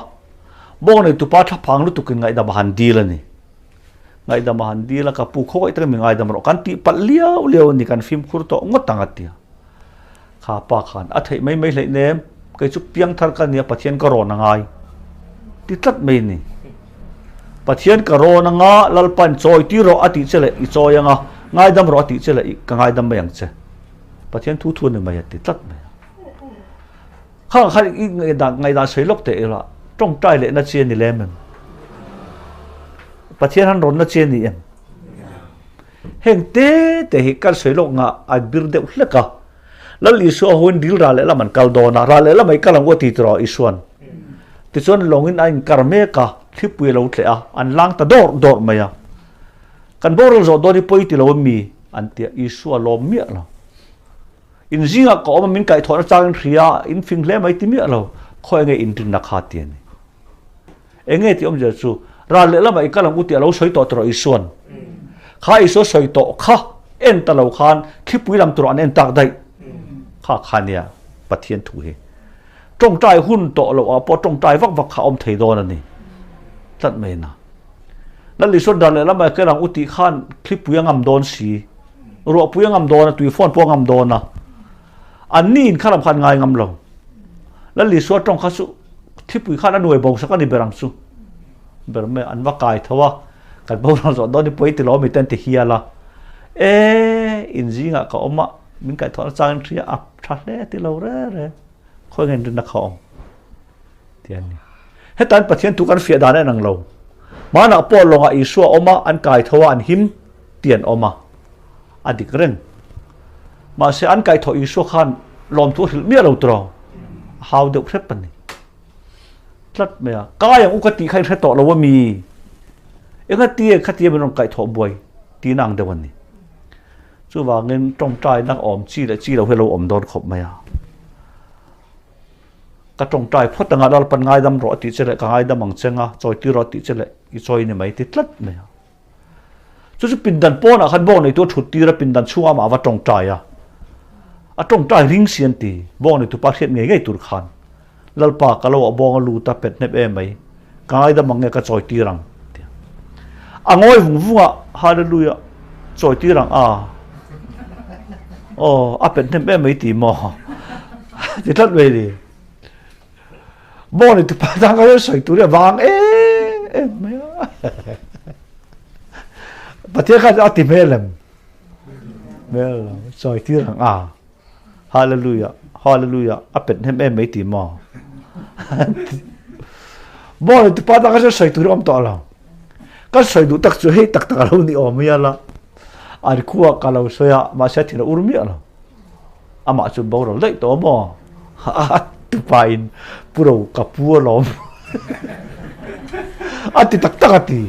Bawng neitupa thlaphang lutukin ngaihdam a han dil a ni. Ngaihdam a han dil a, ka pu khawngaih takin mi ngaidam rawh kan tih palh liau liau a ni, kan fimkhur tawh ngawt ang a ti a. Kha pa khan a theih mai mai hleih nem, kei chu piangthar ka nia Pathian ka rawn a ngai ti tlat mai a ni. Pathian ka rawn anga Lalpan chawi ti rawh a tih che leh i chawi anga, ngaidam rawh a tih che leh i ka ngaidam mai ang che. Pathian thu thu a ni mai a ti tlat mai a. Kha kha i ngaihdan ngaihdan sawi lawk teh ila tawngtai lehna chi a ni lem em? Pathian han rawnna chi a ni em? Heng te te hi kan sawi lawk nga a bir deuh hlek a. Lal Isua huin dil ral lehlam an kal dawn a, ral lehlam ah i kal ang u a ti tiraw Isuan. Tichuan lawngin a inkar mek a, thlipui a lo tleh a, an lang ta dawrh dawrh mai a. Kan boral zawh dawn hi pawi ti lo ami an ti a, Isua lawm miah lo. In zingah ka awm a, min kaihthawhna changin hria, in fing hle mai ti miah lo, khawi enge inrinna kha ti a ni. Enge tih awmzia chu, ral lehlamah i kal ang u tih a lo sawi tawh tawh Isuan. Kha Isua sawi tawh kha en ta lo khan thlipui lam tur an en tak daih. Kha kha nia Pathian thu hi. Tawngtai hun tawh loh ah pawh tawngtai vak vak kha a awm thei dawn a ni. Tlat mai na. Lal Isua dan leh lamah kel ang u tih khan thlipui a ngam dawn si. Ruahpui a ngam dawn a, tui fawn pawh a ngam dawn a. An ni in kha lam kha an ngai ngam lo. Lal Isua tawng kha chu thlipui khan a nuai bo sak a ni ber ang chu. Ber mai an va kai tho a, kan boral zawh dawn hi pawi ti lo mi te an ti hial a. E in zingah ka awm a, min kaihthawhna chang in hria a, tha hle ti lo re re. Khawi nge in rinna kha awm? Ti an ni. Hetan Pathian thu kan fiah dan a inang lo. Hmanah pawh lawngah Isua a awm a, an kai tho a, an him ti an awm a. A dik reng. Mahse an kaihthawh Isua khan lawmthu a hrilh miah lo tawh. A hau deuh hrep a ni. Tlat mai a. Kai ang u ka tih kha i hre tawh lo a mi? Engati nge khatia min rawn kaihthawh buai tihna ang deuh a ni. Chuvangin tawngtaina awm chi leh chi lo hi a lo awm dawn khawp mai a. Ka tawngtai phawt anga Lalpan ngaidam rawh a tih che leh ka ngaidam ang che nga, chawi tir rawh a tih che leh i chawi ni mai ti tlat mai a. Chu chu pindan pawnah khan bawng neitu a thut tir a, pindan chhungah amah a va tawngtai a. A tawngtai ring si an ti, bawng neitu pa hriat ngei ngei tur khan. Lalpa ka lo ah bawng a lut a, pet hnep em mai, ka ngaidam ang nge ka chawi tir ang ti a. A ngawi vung vung a, Hallelujah, chawi tir ang a. Aw, a pet hnem em mai ti maw? Ti tlat mai ni. Maw ni tupa tang ka sawi tur hi a vang em em mai a. Pathian khan a ti hmel em? Hmel lo, chawi tir ang a. Hallelujah, hallelujah, a pet hnem em mai ti maw? Maw ni tupa tang ka sawi tur hi awm tawh lo. Kan sawi duh tak chu hei tak tak a lo ni awm hial a. An khua ka lo sawi a, mahse a thin a ur miah lo. Amah chu boral daih tawh maw? A tupa in pu ro ka pu alawm. A ti tak tak a ti.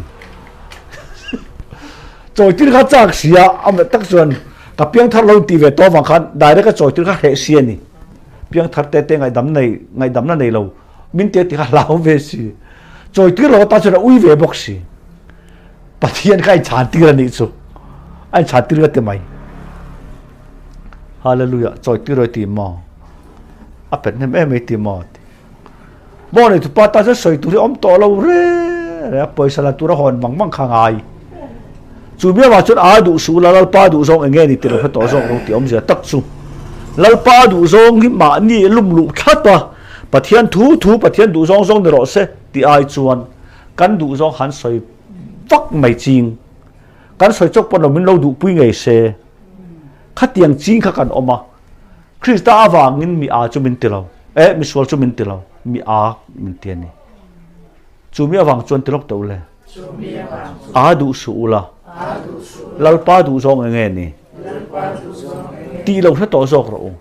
Chawitir kha chak si a, amah tak chuan ka piangthar lo ti ve tawh avang khan direct a chawitir kha hreh si a ni. Piangthar te te ngaihdam nei, ngaihdamna nei lo min te ti kha hlau ve si. Chawitir lo atan chuan a ui ve bawk si. Pathian kha a inchhan tir a nih chu. A inchhan tir ka ti mai. Hallelujah, chawi tir rawih ti maw? A pet hnem em mai ti maw? Maw nei tupa ta chuan sawi tur hi awm tawh lo re re a, pawisa la tur a hawn mang mang kha ngai. Chu mi avang chuan a duh suh la, Lalpa duh zawng eng nge ni ti lo hre tawh zawk lo tih awmzia tak chu. Lalpa duh zawng hi mahni lum luh thlap a, Pathian thu thu Pathian duh zawng zawng ni rawh se tih ai chuan kan duh zawng han sawi vak mai ching. Kan sawi chawk pawn lo min lo duhpui ngei se. Khatiang ching kha kan awm a. Krista avangin mi a chu min ti lo. Eh, misual chu min ti lo. Mi a min ti a ni. Chu mi avang chuan ti lawk teh u le. A duh suh u la. Lalpa duh zawng eng nge ni? Tih lo hre tawh zawk rawh u.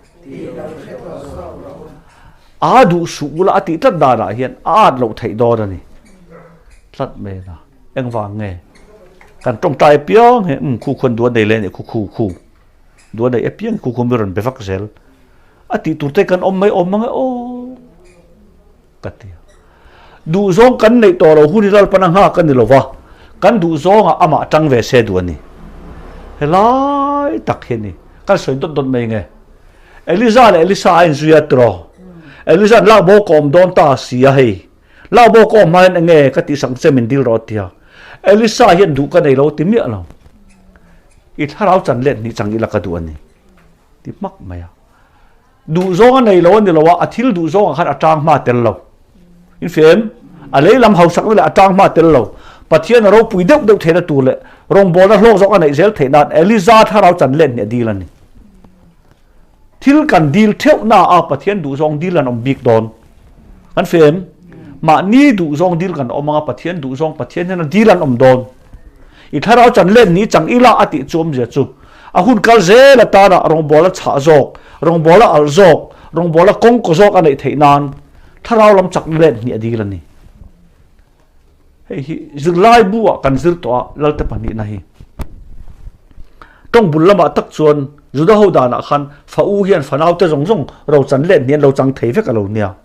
A duh suh u la a tih tlat danah hian a at loh theih dawn a ni. Tlat mai a. Engvang nge? Kan tawngtai apiang hi umm khu khuan duan nei leh a nih khu khu khu duan nei apiang hi khu khu mi rawn be vak zel. A tih tur te kan awm mai awm mang e aw ka ti a. Duhzawng kan neih tawh loh hun hi Lalpan a nghak a ni lo va, kan duhzawngah amah tang ve se duh a ni. Helai tak hi a ni. Kan sawi dawt dawt mai nge? Eliza leh Elisa a inzui a tiraw? Eliza an lak bo ka awm dawn ta si a hei. Lak bo ka awm hma hian enge ka tih sak che min dil rawh a ti a. Elisa hian duh ka nei lo ti miah lo. I thlarau chan let hnih chang ila ka duh a ni. Ti hmak mai a. Duh zawng a nei lo a ni lo a, a thil duh zawngah khan a tang hma tel lo. In fem, a lei lam hausakna leh a tang hma tel lo. Pathian a ropui deuh deuh theihna tur leh rawngbawlna hlawk zawk a neih zel theih nan Eliza thlarau chan let hnih a dil a ni. Thil kan dil theuh na a Pathian duh zawng dil an awm bik dawn. Kan fem, mahni duh zawng dil kan awm anga Pathian duh zawng Pathian hian a dil an awm dawn. I thlarau chan let ni chang ila a tih chu awmzia chu a hun kal zel atana rawngbawla chhah zawk, rawngbawla alh zawk, rawngbawla kawng kaw zawk a neih theih nan thlarau lam chakna let hnih a dil a ni. Hei hi zirlai bu ah kan zir tawh a Lalte pahnihna hi. Tawng bul lamah tak chuan Juda ho danah khan fa u hian fanau te zawng zawng ro chan let hnih an lo chang thei vek a lo nia.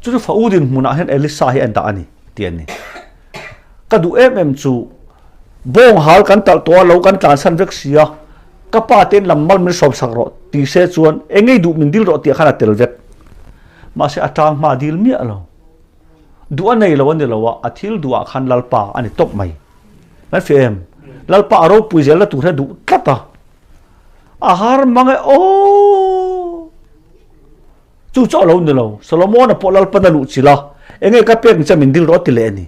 Chu chu fa u dinhmunah hian Elisa hi a dah a ni tih a ni. Ka duh em em chu. Bawng hal kan talh tawh a, lo kan tlansan vek si a, ka pa tein lam mal min sawm sak rawh ti se chuan eng ngei duh min dil rawh tih khan a tel vek. Mahse a tang hma dil miah lo. Duh a nei lo a ni lo a, a thil duh ah khan Lalpa a ni tawp mai. Kan hria em? Lalpa a ropui zel na tur hi a duh tlat a. A har mang e aw! Chu chu a lo ni lo. Solomon-a pawh Lalpan a luh chilh a, Enge ka pek ni che min dil rawh a ti leh a ni.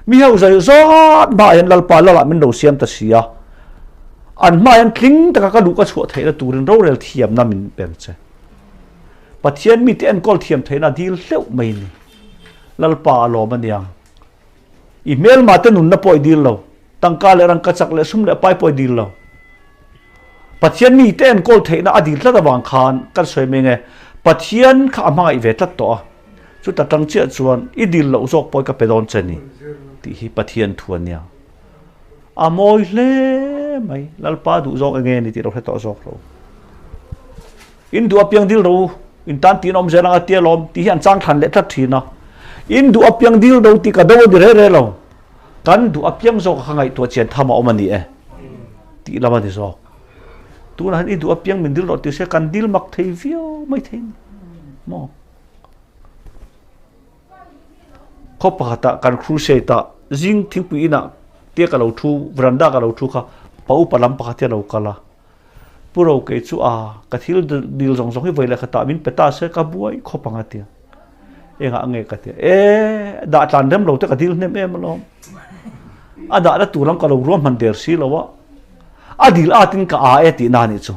Mi ho zai zawt hmaah hian Lalpa Lalah min lo siam ta si a, an hmaah hian tling taka ka luh ka chhuah theihna turin rorel thiamna min peng che. Pathian mite enkawl thiam theihna dil hleuh mai ni. Lalpa a lawm a niang. I hmelma te nunna pawh i dil lo. Tangka leh rangka chak leh sum leh pai pawh i dil lo. Pathian mite enkawl theihna a dil tlat avang khan kan sawi mai nge, Pathian kha a hmangaih ve tlat tawh a, chuta tang chiah chuan i dil loh zawk pawh i ka pe dawn che ni tih hi Pathian thu a nia. A mawi hle mai, Lalpa duh zawk enge ni tih lo hre tawh zawk lo. In duh apiang dil ro, in tan tiin awm zel ang a tia lawm tih hi an chang thlan leh tlat thin a. In duh apiang dil ro tih ka do a ni re re lo. Kan duh apiang zawk a ka ngaihtuah chian tham a awm a ni e tih lam a ni zawk. Tunah hian i duh apiang min dil rawh tih se kan dil mak thei viau mai thei ni maw? Khaw pakhatah kan crusade ah zing thingpui inah tia ka lo thu, veranda ka lo thu kha pa upa lam pakhat hi a lo kal a. Pu Ro kei chu a, ka thil dil zawng zawng hi vawi leh khatah min pe ta se ka buai khawp ang a tia. Engah nge ka tia, e dah tlan rem lo te ka dil hnem em alawm. A dahna tur lam ka lo ruahman der si lo a, a dil atin ka a e tihna anih chu.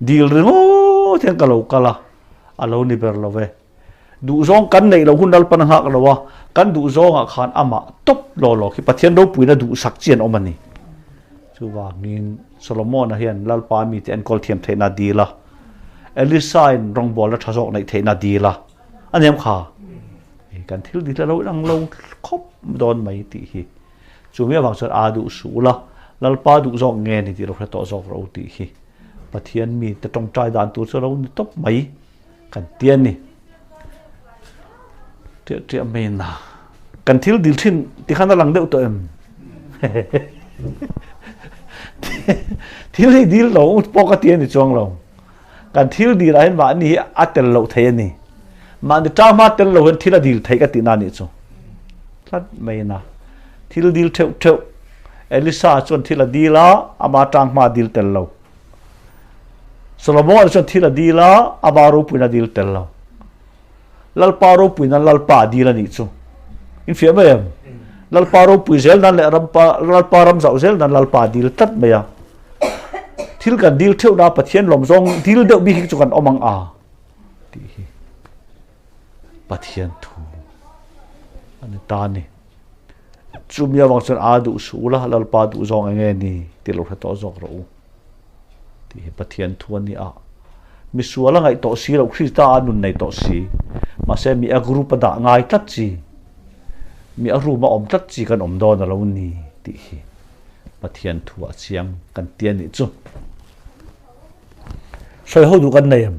Dil ringawt hian ka lo kal a, a lo ni ber lo e. Duhzawng kan neih loh hun Lalpan a nghak lo a, kan duhzawngah khan amah tawp law law khi Pathian ropuina duhsak chi an awm a ni. Chuvangin Solomon-a hian Lalpa mite enkawl thiam theihna a dil a, Elisa-in rawngbawlna tha zawk neih theihna a dil a, a nem kha kan thil dil a lo inang lo khawp dawn mai tih hi. Chumi avang chuan aa duh suh ula, Lalpa duh zawk nge ni tih lo hre tawh zawk rawh u tih hi Pathian mite tawngtai dan tur chu a lo ni tawp mai. Kan ti a ni. Ṭiah ṭiah mai na. Kan thil dil ṭhin ti khan a lang deuh tawh em? Thil hi dil lo pawh ka ti a ni chuang lo. Kan thil dil ah hian mahni hi a tel loh thei a ni. Mahni ṭang hma tel lo hian thil a dil theih ka tihna a nih chu. Tlat mai na. Thil dil ṭheuh ṭheuh. Elisa chuan thil a dil a, ama ṭang hma a dil tel lo. Solomon chuan thil a dil a, ama ropuina a dil tel lo. Lalpa ropuina Lalpa a dil a nih chu. In fiah mai em? Lalpa ropui zel nan leh rampa Lalpa ram zauh zel nan Lalpa a dil tlat mai a. Thil kan dil theuh na Pathian lawm zawng dil deuh bik hi chu kan awm ang a tih hi Pathian thu a ni ta a ni. Chumi avang chuan a duh suh ula, Lalpa duh zawng eng nge ni tih lo hre tawh zawk rawh u tih hi Pathian thu a ni a. Misual a ngaih tawh si loh, Krista a nun nei tawh si, mahse mi a group a dah ngai tlat chi, mi a room a awm tlat chi kan awm dawn a lo ni tih hi Pathian thu ah chiang kan ti a nih chu. Sawi ho duh kan nei em?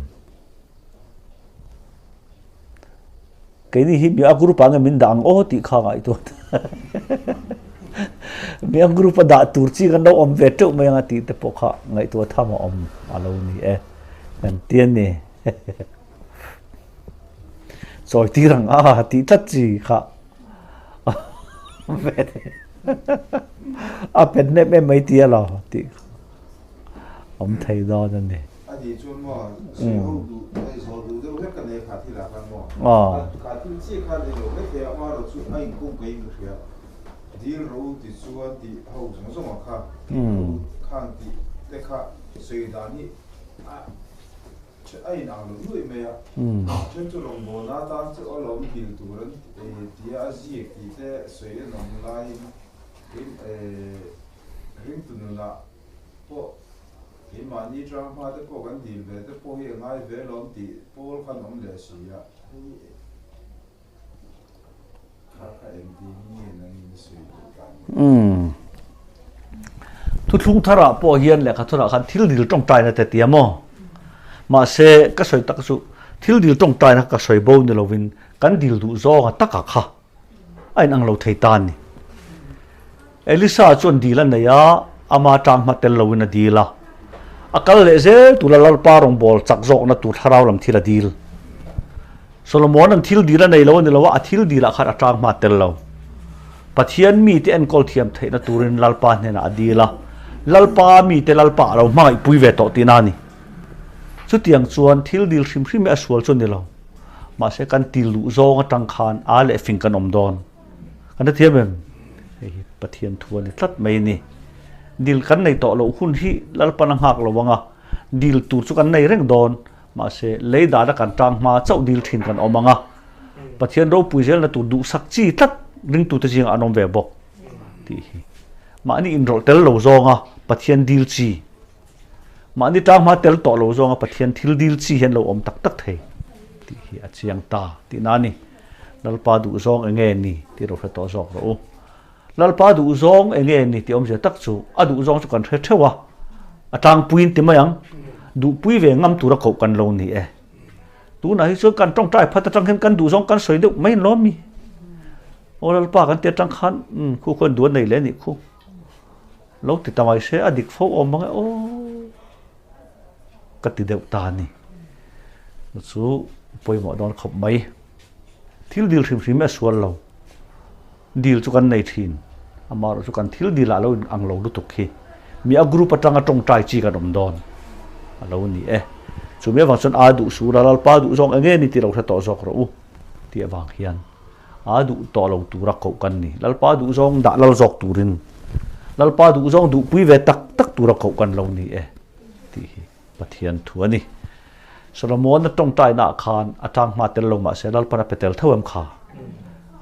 Keini hi mi a group ah nge min dah ang aw tih kha ngaihtuah mi a group a dah tur chi kan lo awm ve teuh mai anga tih te pawh kha ngaihtuah tham a awm a lo ni e kan ti a ni chawi tir ang a tih tlat chi kha a pet nem em mai ti a lo tih awm thei dawn a ni.
A nih chuan maw sawi ho duh hei zawh duh deuh hlek ka nei kha thil ah khan maw kha thil chiah kha nei lo mai thei a amaherawh chu a inkung ka in ka hria dil ro ti chuan tih ho zawng zawng ah kha dil ro khan tih te kha sawi dan hi a a in ang lo nuaih mai a then chu rawngbawlna atan chu a lawm dil tur an tia a ziak tih te sawi an awm laiin Ringtu nunah pawh keimahni tang hma te pawh kan dil ve te pawh hi a ngai ve lawm tih pawl khan awm leh si a, hei kha kha engtin nge nangin i sawi duh dan ni?
Umm. Thuthlung tharah pawh hian lehkha thurah khan thil dil tawngtaina te tia maw? Mahse ka sawi tak chu thil dil tawngtaina ka sawi bo ni lovin kan dil duh zawnga taka kha a inang lo thei ta a ni. Elisa chuan dil a nei a, ama tang hma tel loin a dil a. A kal leh zel tura Lalpa rawngbâwl chak zawkna tur thlarau lam thil a dil. Solomon-a'n thil dil a nei lo a ni lo a, a thil dilah khan a tang hma tel lo. Pathian mite enkawl thiam theihna turin Lalpa hnenah a dil a, Lalpa mite Lalpa a lo hmangaihpui ve tawh tihna a ni. Chutiang chuan thil dil hrim hrim hi a sual chu a ni lo. Mahse kan til duh zawng atang khan a leh fing kan awm dawn. Kan hrethiam em? Hei hi Pathian thu a ni tlat mai a ni. Dil kan nei tawh loh hun hi Lalpan a nghak lo ang a, dil tur chu kan nei reng dawn. Mahse lei dana kan tang hma chauh dil thin kan awm ang a, Pathian ropui zelna tur duhsak chi tlat ringtute zingah an awm ve bawk tih hi. Mahni inrawlh tel lo zawnga Pathian dil chi. Mahni tang hma tel tawh lo zawnga Pathian thil dil chi hian lo awm tak tak thei tih hi a chiang ta tihna a ni. Lalpa duh zawng eng nge ni tih ro hre tawh zawk rawh u. Lalpa duh zawng eng nge ni tih awmzia tak chu a duh zawng chu kan hre theuh a, a tlangpuiin ti mai ang, duhpui ve ngam tura koh kan lo ni e. Tunah hi chuan kan tawngtai phat atang hian kan duh zawng kan sawi deuh mai in lawm mi. Aw Lalpa kan ti atang khan umm khu khuan duh a nei leh a nih khu. Lo ti ta mai se a dik fo awm ang e aw ka ti deuh ta a ni. Chu pawimawh dawn khawp mai. Thil dil hrim hrim hi a sual lo. Dil chu kan nei thin. Amaherawh chu kan thil dil ah lo in ang lo lutuk hi mi a group atanga tawngtai chi kan awm dawn a lo ni e. Chumi avang chuan a duh sur a Lalpa duh zawng eng nge ni tih lo hre tawh zawk rawh u tih avang hian a duh tawh lo tura koh kan ni. Lalpa duh zawng dah lal zawk turin Lalpa duh zawng duhpui ve tak tak tura koh kan lo ni e tih hi Pathian thu a ni. Solomon-a tawngtainaah khan a tang hma tel lo mahse Lalpan a pe tel tho em kha?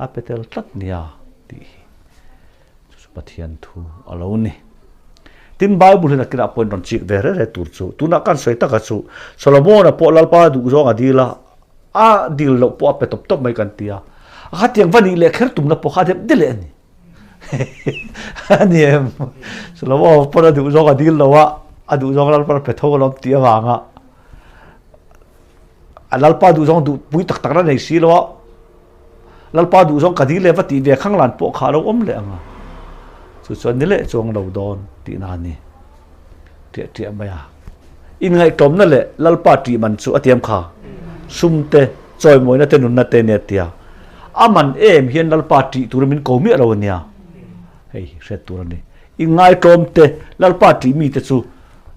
A pe tel tlat nia tih hi chu chu Pathian thu a lo ni. Tin, Bible hian a kinah pawhin rawn chik ve rere tur chu tunah kan sawi taka chu Solomon-a pawh Lalpa duh zawng a dil a, a dil loh pawh a pe tawp tawp mai kan ti a. A khatiang va nih leh kher tumna pawh kha a dep dele a ni. A ni em? Solomon pawn a duh zawng a dil lo a, a duh zawng Lalpa pe tho alawm tih avanga a Lalpa duh zawng duh pui tak tak na nei si lo a, Lalpa duh zawng ka dil leh va tih ve khang lan pawh kha a lo awm leh ang a, chu chuan ni leh chuang lo dawn tihna a ni. Ṭiah ṭiah mai a. Inngaihtlawmna leh Lalpa ṭih man chu a tiam kha. Sum te, chawimawina te, nunna te nia tia. A man em hian Lalpa ṭih turin min ko miah lo a nia. Hei hi hriat tur a ni. Inngaihtlawm te, Lalpa ṭih mite chu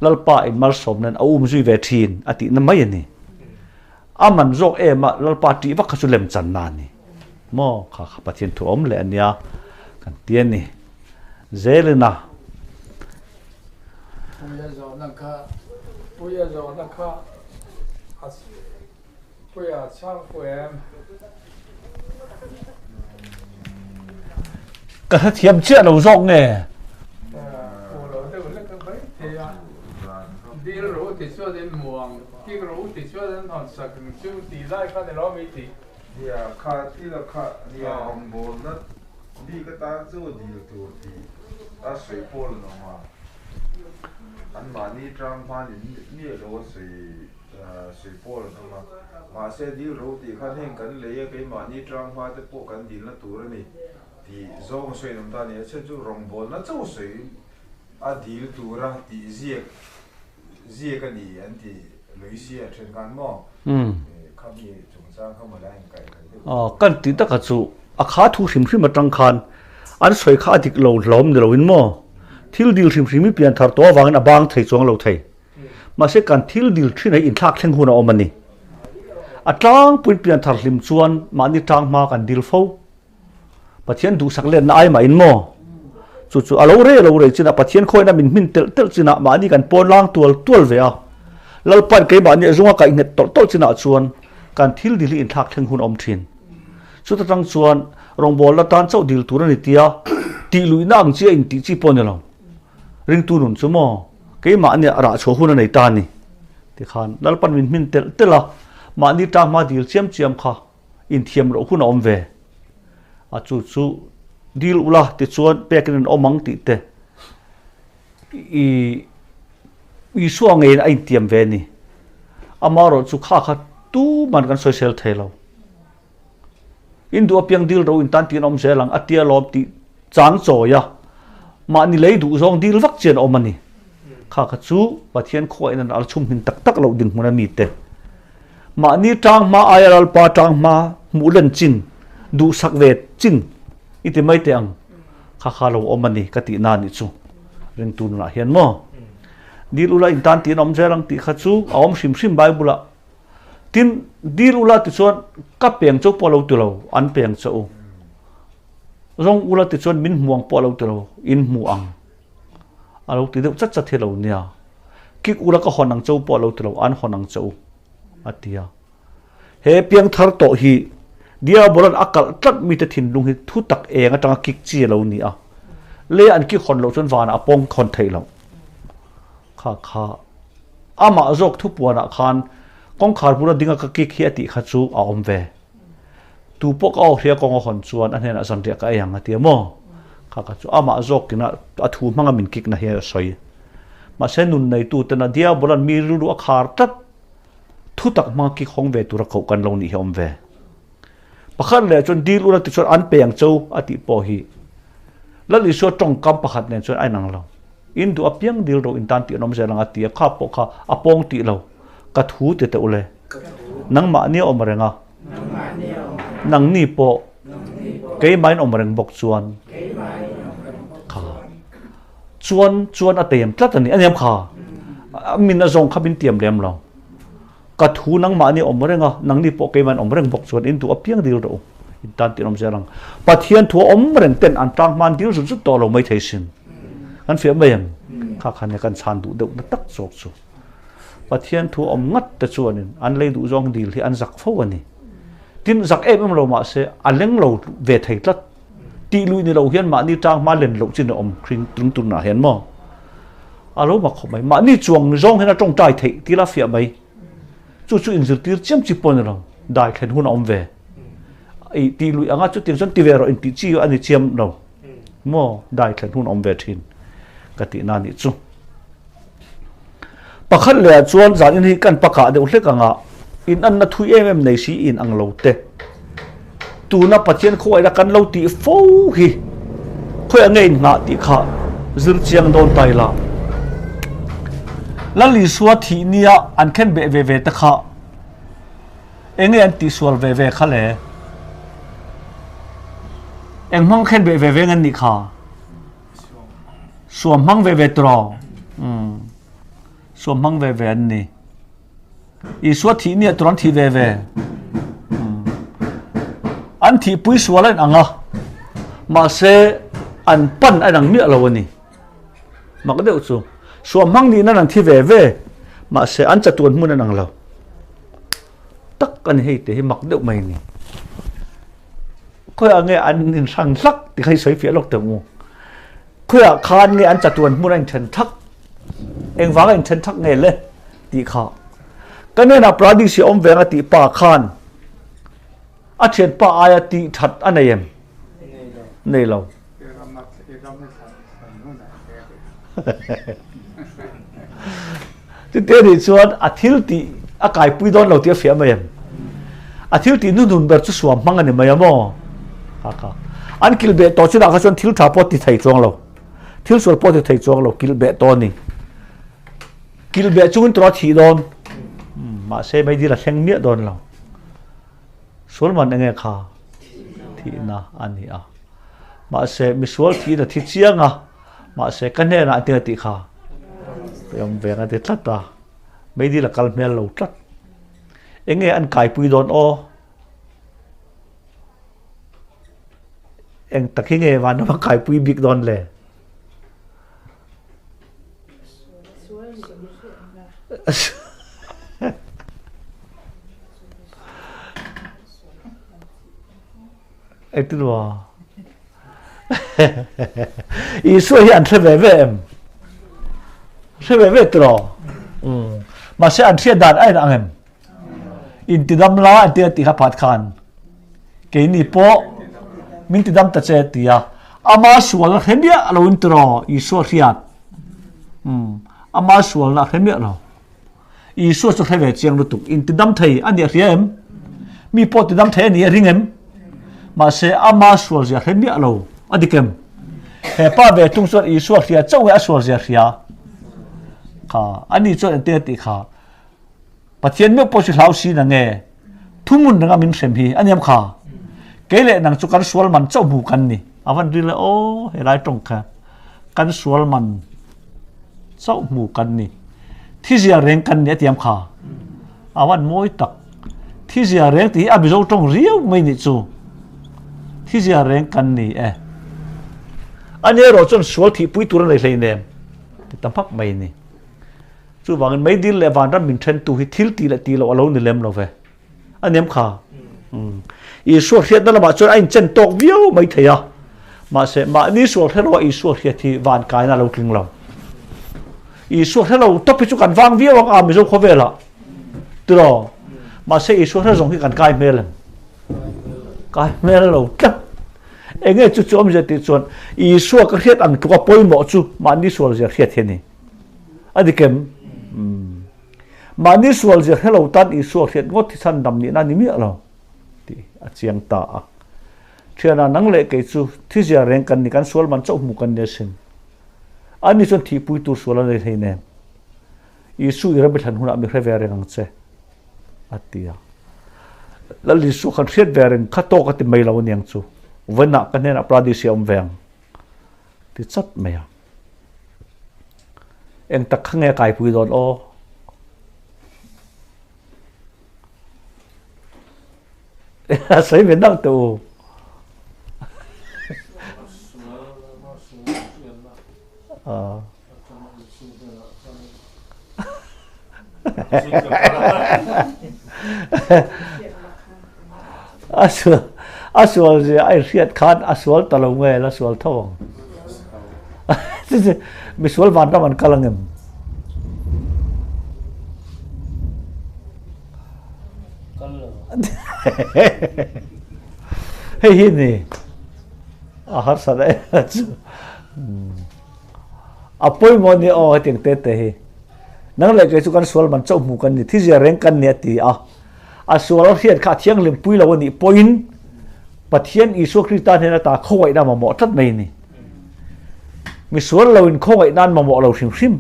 Lalpa in malsawm nan a um zui ve ṭhin a tihna mai a ni. A man zawk em a Lalpa ṭih vak kha chu lemchanna a ni. Maw kha kha Pathian thu awm leh a nia kan ti a ni. Zelina.
Puia zawhna kha Puia zawhna kha a Puia a chhang fu em?
Ka hrethiam chiah lo zawk nge?
Fu lo deuh hlek a mai thei a. Dil ro ti chuan in muang, kik ro ti chuan an hawn sak ang chu tih lai kha ni lo mi tih.
Nia kha thil a kha nia rawngbawlna bik atan chu dil tur tih a sawi pawl an awm a, anmahni tang hman in miah lo a sawi sawi pawl an awm a, mahse dil ro tih khan heng kan lei a keimahni tang hma te pawh kan dilna tur a ni tih zawng a sawi an awm ta a ni, a chhan chu rawngbawlna chauh sawi a dil tura tih ziak ziak a ni an ti Luisia then khan maw khami chungchang kha mawle a inkaih hnai deuh.
Aw kan tih taka chu a kha thu hrim hrim atang khan an sawi kha a dik lo hlawm ni loin maw thil dil hrim hrim hi pian thar tawh avangin a bang thei chuang lo thei mahse kan thil dil thin hi inthlak thleng hun a awm a ni a tlangpuiin pian thar hlim chuan mahni tang hma kan dil fo. Pathian duhsak lenna ai mah in maw? Chu chu a lo rei a lo rei chinah Pathian khawina min hmin telh telh chinah mahni kan pawn lang tual tual ve a. Lalpa'n keimahni a zunga kaih nghet tawlh tawlh chinah chuan kan thil dil hi inthlak thleng hun a awm thin. Chuta tang chuan rawngbawlna tan chauh dil tur a ni tia tih luihna ang chi a intih chi pawh a ni lo. Ringtu nun chu maw keimahni a rah chhuah hun a nei ta a ni. Tikhan Lalpa'n min hmin telh telh a, mahni tang hma dil chiam chiam kha inthiam loh hun a awm ve. A chu chu dil ula tichuan pekin an awm ang tih te i Isua ngeiin a intiam ve a ni. Amaherawh chu kha kha tuman kan sawisel thei lo. In duh apiang dil ro in tan tiin a awm zel ang a tia lawm tih chang chawi a. Mahni lei duh zawng dil vak chian a awm a ni. Kha kha chu Pathian khuain an al chhum hmin tak tak loh dinhmun a mite. Mahni tang hma aia Lalpa tang hma hmuh len chin, duhsak ve chin i ti mai teh ang. Kha kha lo awm a ni ka tih na nih chu. Ringtu nunah hian maw? Dil ula in tan tiin a awm zel ang tih kha chu a awm hrim hrim Bible ah. Tin, dil ula tichuan ka peng chauh pawh a lo ti lo, an peng chauh u. Zawng ula tichuan min hmu ang pawh a lo ti lo, in hmu ang. A lo ti deuh chat chat hi lo nia. Kik ula ka hawn ang chauh pawh a lo ti lo, an hawn ang chauh u, a ti a. He piangthar tawh hi Diabolan a kalh tlat mite thinlung hi thu tak eng atanga kik chi a lo ni a. Lei an kik hawn loh chuan vanah a pawng hawn theih loh. Kha kha amah zawk thupuanah khan kawngkhar bula dinga ka kik hi a tih kha chu a awm ve. Tu pawh ka awhria kawng a hawn chuan a hnenah zanriah ka ei ang a ti a maw? Kha kha chu amah zawkin a thu hmanga min kikna hi a sawi. Mahse nun neituten a Diabolan mi rilru a khar tlat. Thu tak hmanga kik hawng ve tura koh kan lo nih hi a awm ve. Pakhat leh chuan dil ula tichuan an pe ang cho a tih pawh hi Lal Isua tawngkam pakhat nen chuan a inang lo. In duh apiang dil ro in tan tih an awm zel ang a ti a, kha pawh kha a pawng tih lo. Ka thu ti teh ule. Nangmahni a awm reng a. Nangni pawh keimahin awm reng bawk chuan kha chuan chuan a tiam tlat a ni. A niam kha min a zawng kha min tiam lem lo. Ka thu nangmahni awm reng a, nangni pawh keimahin awm reng bawk chuan in duh apiang dil rawh u. In tan tih an awm zel ang. Pathian thu a awm reng ten an tang hman dil zut zut tawh lo mai thei sin. Kan fiah mai ang. Kha khan he kan chhan duh deuh na tak zawk chu. Pathian thu a awm ngat te chuanin an lei duh zawng dil hi an zak fo a ni. Tin, zak em em lo mah se a leng lo ve thei tlat. Tih luih ni lo hian mahni tang hma len loh chin a awm hring tung tunah hian maw? A lo mak khawp mai. Mahni chuang zawng hian a tawngtai theih ti la fiah mai. Chu chu inzirtir chiam chi pawh a ni lo. Dai thlen hun a awm ve. I tih luih anga chutiang chuan ti ve rawh intih chi a ni chiam lo. Maw? Dai thlen hun a awm ve thin ka tih na nih chu. Pakhat leh ah chuan zan in hi kan pakah deuh hlek anga in anna thui em em nei si in ang lo te. Tuna Pathian khawngaihna kan lo tih fo hi khawiah nge in nghah tih kha zir chiang dawn ta ila. Lal Isua thih nia an khen beh ve ve te kha enge an tihsual ve ve kha le? Eng hmang khen beh ve ve nge an nih kha? Suam hmang ve ve tawh. Umm. Suam hmang ve ve an ni. Isua thih nia tur an thih ve ve. Umm. An thih pui sual a inang a. Mahse an pan a inang miah lo a ni. Mak deuh chu. Suam hmang nihna an thi ve ve. Mahse an chatuan hmun a inang lo. Tak a ni hei te hi mak deuh mai a ni. Khawiah nge an inhrang hlak ti kha i sawi fiah lawk teh ang u. Khawiah khan nge an chatuan hmun a inthen thak? Engvanga inthen thak nge le? tih kha. Ka hnenah Pradis hi a awm ve ang a tih pa khan a thianpa aia tih that a nei em? Nei lo. Chutiang nih chuan a thil tih a kaipui dawn lo tih a fiah mai em? A thil tih hnuhnun ber chu suam hmang a ni mai a maw? Kha kha. An kilh beh tawh chinah kha chuan thil tha pawh ti thei chuang lo. Thil sual pawh ti thei chuang lo, kilh beh tawh a ni. Kilh beh chungin tura thih dawn. Mahse meidil a thleng miah dawn lo. Sual man enge kha? Thihna a ni a. Mahse misual thihin a thi chiang a, mahse ka hnenah an tinga tih kha awm ve ang a ti tlat a, meidil a kal hmel lo tlat. Enge an kaipui dawn aw? Eng tak hi nge vanram a kaipui bik dawn le? Engtin maw? Isua hi an hre ve ve em? Hre ve ve tiraw? Um. Mahse an hriat dan a inang em? Intidam la an ti a tih kha phat khan. Keini pawh min tidam ta che ti a. Ama sual hre miah lo in tiraw Isua hriat. Um. Ama sualna hre miah lo. Isua chu hre ve chiang lutuk. Intidam thei a nih a hria em? Mi pawh tidam thei a nih a ring em? Mahse, ama sual zia hre miah lo a dik em? He pa ve thung chuan Isua hria chauh nge a sual zia hria? Kha, ani chuan engtin a tih kha? Pathian meuh pawh chu hlau si na nge? Thuhmun renga min hrem hi a niam kha. Kei leh nang chu kan sual man chauh hmu kan ni. A van ril e aw, helai tawng kha kan sual man chauh hmu kan ni. Thizia reng kan ni a tiam kha. A van mawi tak. Thizia reng tih hi a Mizo tawng riau mai nih chu. Thizia reng kan ni e. Ani erawh chuan sual thihpui tur a nei hleinem ti ta hmak mai ni. Chuvangin meidil leh vanram min thentu hi thil tih leh tih loh a lo ni lem lo ve. A nem kha. Isua hriatna lamah chuan a inchen tawk viau mai thei a. Mahse, mahni sual hre loa Isua hriat hi van kaina a lo tling lo. Isua hre lo tawp hi chu kan vang viau ang a Mizo khawvelah. Tiraw? Mahse, Isua hre zawng hi kan kai hmel em? Kai hmel lo tlat. Enge chu chu awmzia tih chuan Isua ka hriat ang tluka pawimawh chu mahni sual zia hriat hi a ni. A dik em? Mahni sual zia hre lo tan Isua hriat ngawt hi chhandam nihna a ni miah lo tih a chiang ta a. Thiana nang leh kei chu thi zia reng kan ni, kan sual man chauh hmu kan ni asin. Ani chuan thihpui tur sual a nei hlei nem. Isu i ram i thlan hunah mi hre ve reng ang che, a ti a. Lal Isua khan hriat ve reng kha tawk a ti mai lo aniang chu. Vawiinah ka hnenah Paradis-i a awm ve ang ti chat mai a. Eng tak kha nge a kaipui dawn aw? A sawi ve dang teh u. A sual a sual zia a hriat khan a sual ta lo nge la sual tho ang. Misual vanram an kal angem?
Kal lo.
Hei hi ni a harsa da chu. A pawimawh ni aw hetiang te te hi. Nang leh kei chu kan sual man chauh hmu kan ni, thizia reng kan ni a ti a. A sual a hriat kha a thianghlim pui lo a nih pawhin Pathian Isua Krista hnen ata khawngaihna mamawh tlat mai a ni. Mi sual lo in khawngaihna an mamawh lo hrim hrim.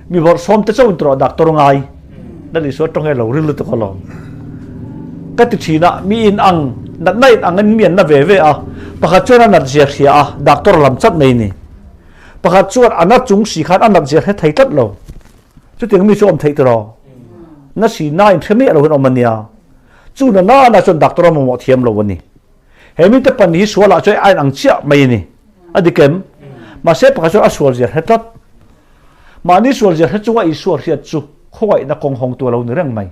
Mi bawrhsawm te chauh in tawrh doctor ngai. Lal Isua tawng hi a lo ril lutuk alawm. Ka ti thin a, mi in ang, natna in ang in mi an na ve ve a, pakhat chuan a nat zia hria a, doctor a lam chat mai a ni. Pakhat chuan a na chung si khan a nat zia hre thei tlat lo. Chutiang mi chu awm theih tiraw? Na si na in hre miah lo hian awm a nia. Chu na na na chuan doctor a mamawh thiam lo a ni. He mite pan hi sualah chuan a inang chiah mai a ni. A dik em? Mahse pakhat chuan a sual zia hre tlat. Mahni sual zia hre chunga Isua hriat chu khawngaihna kawng hawngtu a lo ni reng mai.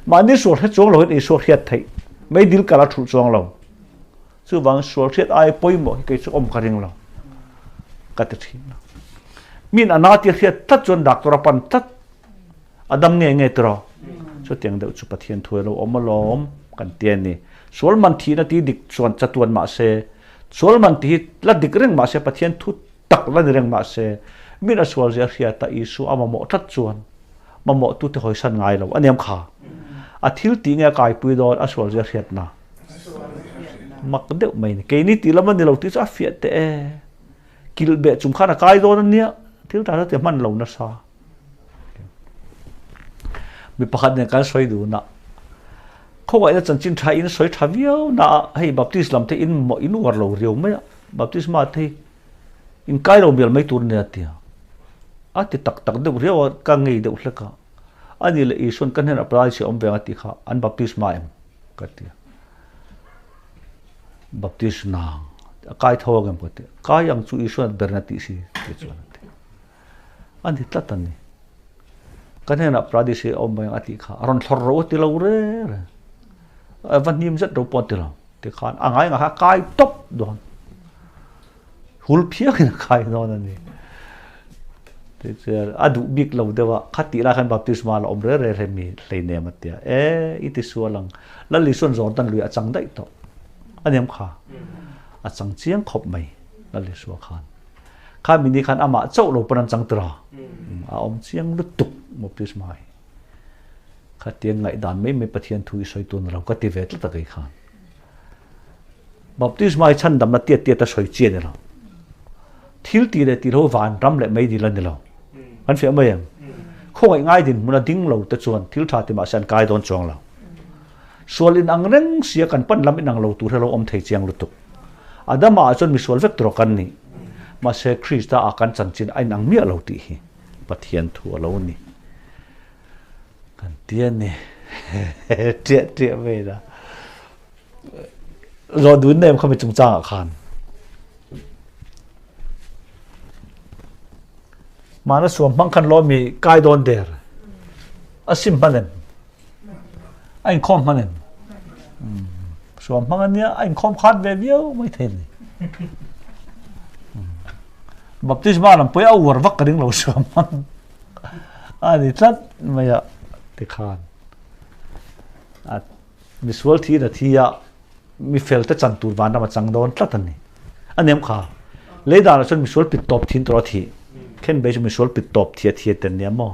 Mahni sual hre chuang lo hian Isua hriat theih mai dil kal a thulh chuang lo. Chuvang sual hriat ai pawimawh hi kei chu awm ka ring lo ka ti thin a. Min a na tia hriat tlat chuan doctor a pan tlat a dam nge nge tiraw? Chutiang deuh chu Pathian thu alo awm alawm kan ti a ni. Sual man thihna ti dik chuan chatuan mahse sual man tih hi la dik reng mahse Pathian thu tak la ni reng mahse min a sual zia hriat a Isua a mamawh tlat chuan mamawh tute hawisan ngai lo a niam kha. A thil tih nge a kaipui dawn a sual zia hriatna. Mak deuh mai ni. Keini tih lam a ni lo tih chu a fiah teh e. Kilh beh chung khan a kai dawn a nia. Thil tha chu ti hman lo nasa. Mi pakhat nen kan sawi dun a. Khawngaihna chanchin tha in sawi tha viau na a hei Baptist lam te in mawh in uar lo riau mai a. Baptisma te hi in kai lo mial mai tur a nia tia. A ti tak tak deuh riau a ka ngei deuh hlek a. Ani leh Isuan ka hnenah palai chhe awm ve ang a tih kha an baptisma em? Ka ti a. Baptist nang a kai tho ang em ka ti a. Kai ang chu Isuan at ber in a tih si ti chuan a ti. A ni tlat a ni. Ka hnenah paradise hi a awm mai ang a tih kha a rawn thlawr ro a ti lo re re. A va hnim zet ro pawh a ti lo. Tikhan a ngai ngah kha a kai tawp dawn. Hul phiangin a kai dawn a ni. Tichuan a duh bik lo deuh a, kha tih lai khan baptisma la awm re re hle mi hleinem a tia. E, i ti sual ang. Lal Isuan Jordan lui a chang daih tawh. A niam kha. A chang chiang khawp mai Lal Isua khan. Kha mi ni khan amah chauh lo pawn an chang tura. A awm chiang lutuk baptisma hi. Kha tiang ngaihdan mai mai Pathian thu i sawi tun lo ka ti ve tlat a kei khan. Baptisma hi chhandamna tiat tiat a sawi chi a ni lo. Thil tih leh tihlo van ram leh mei dil a ni lo. Kan fiah mai em? Khawngaih ngai dinhmun a ding lo te chuan thil tha ti mahse an kai dawn chuang lo. Sual in ang reng sia kan pan lam in ang lo tur hi a lo awm thei chiang lutuk. Adama ah chuan misual vek tur kan ni. Mahse Krista ah kan chanchin a inang miah lo tih hi Pathian thu a lo ni. Kan ti a ni. Tiah tiah mai la. Zawh dun nem khami chungchang ah khan. Mana suam hmang khan lo mi kai dawn der. A sim hman em? A inkhawm hman em? Suam hmang ania a inkhawm khat ve viau mai thei ni. Baptisma lam pawh a uar vak ka ring lo suam hmang. A ni tlat mai a tikhan. A misual thi na thi a mi fel te chan tur vanram a chang dawn tlat a ni. A nem kha. Lei danah chuan misual pit tawp thin tur a thi. Khen bei chu misual pit tawp thi a thi a ten nia maw.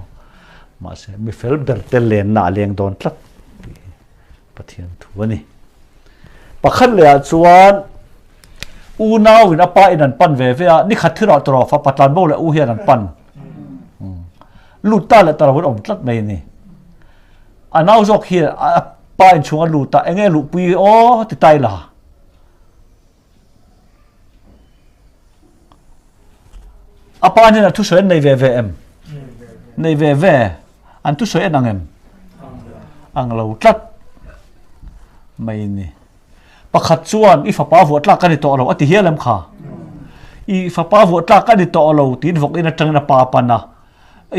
Mahse mi fel ber te lenna a leng dawn tlat tih hi Pathian thu a ni. Pakhat lehah chuan unau in a pa in an pan ve ve a, nikhat thil ah tawrh fapa tlanbo leh u hian an pan. Lut ta leh ta lo in awm tlat mai a ni. A nau zawk hi a pa in chhung a lut a, enge luhpui aw ti tai la. A pa hnenah thusawi an nei ve ve em? Nei ve ve. An thusawi en ang em? Ang lo tlat mai ni. Pakhat chuan i fapa vuah tlak ka ni tawh lo a ti hial em kha? I fapa vuah tlak ka ni tawh lo tiin vawk in atangin a pa a pan a.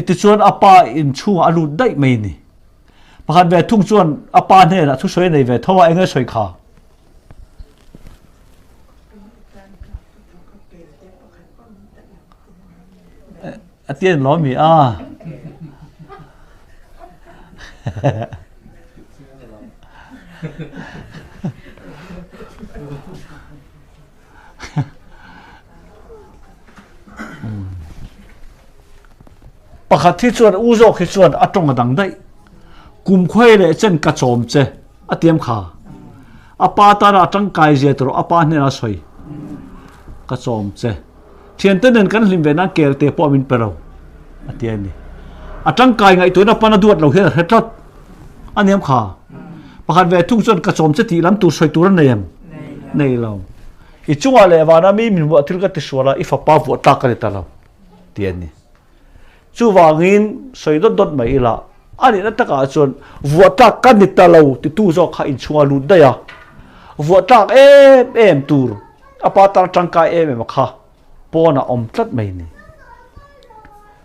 Tichuan a pa in chhungah a lut daih mai ni. Pakhat ve thung chuan a pa hnenah thusawi a nei ve tho a, enge sawi kha? A ti an lo mi a. Pakhat hi chuan u zawk hi chuan a tawng a dang daih. Kum khuai leh chen ka chawm che a tiam kha. A pa tana a tangkai zia tur a pa hnenah a sawi. Ka chawm che. Thiante nen kan hlim ve nan kel te pawh min pe lo a ti a ni. A tangkai ngaihtuahna a pan a duat lo hian a hre tlat. A niam kha. Pakhat ve thung chuan ka chawm che tih lam tur sawi tur a nei em? Nei lo. I chungah leh vana mi min vuah thil ka ti sual a, i fapa vuah tlak ka ni ta lo ti a ni. Chuvangin sawi dawt dawt mai ila, a nihna takah chuan vuah tlak ka ni ta lo titu zawk kha inchhunga lut daih a, vuah tlak em em tur a pa tar tangkai em em a kha pawnah awm tlat mai ni.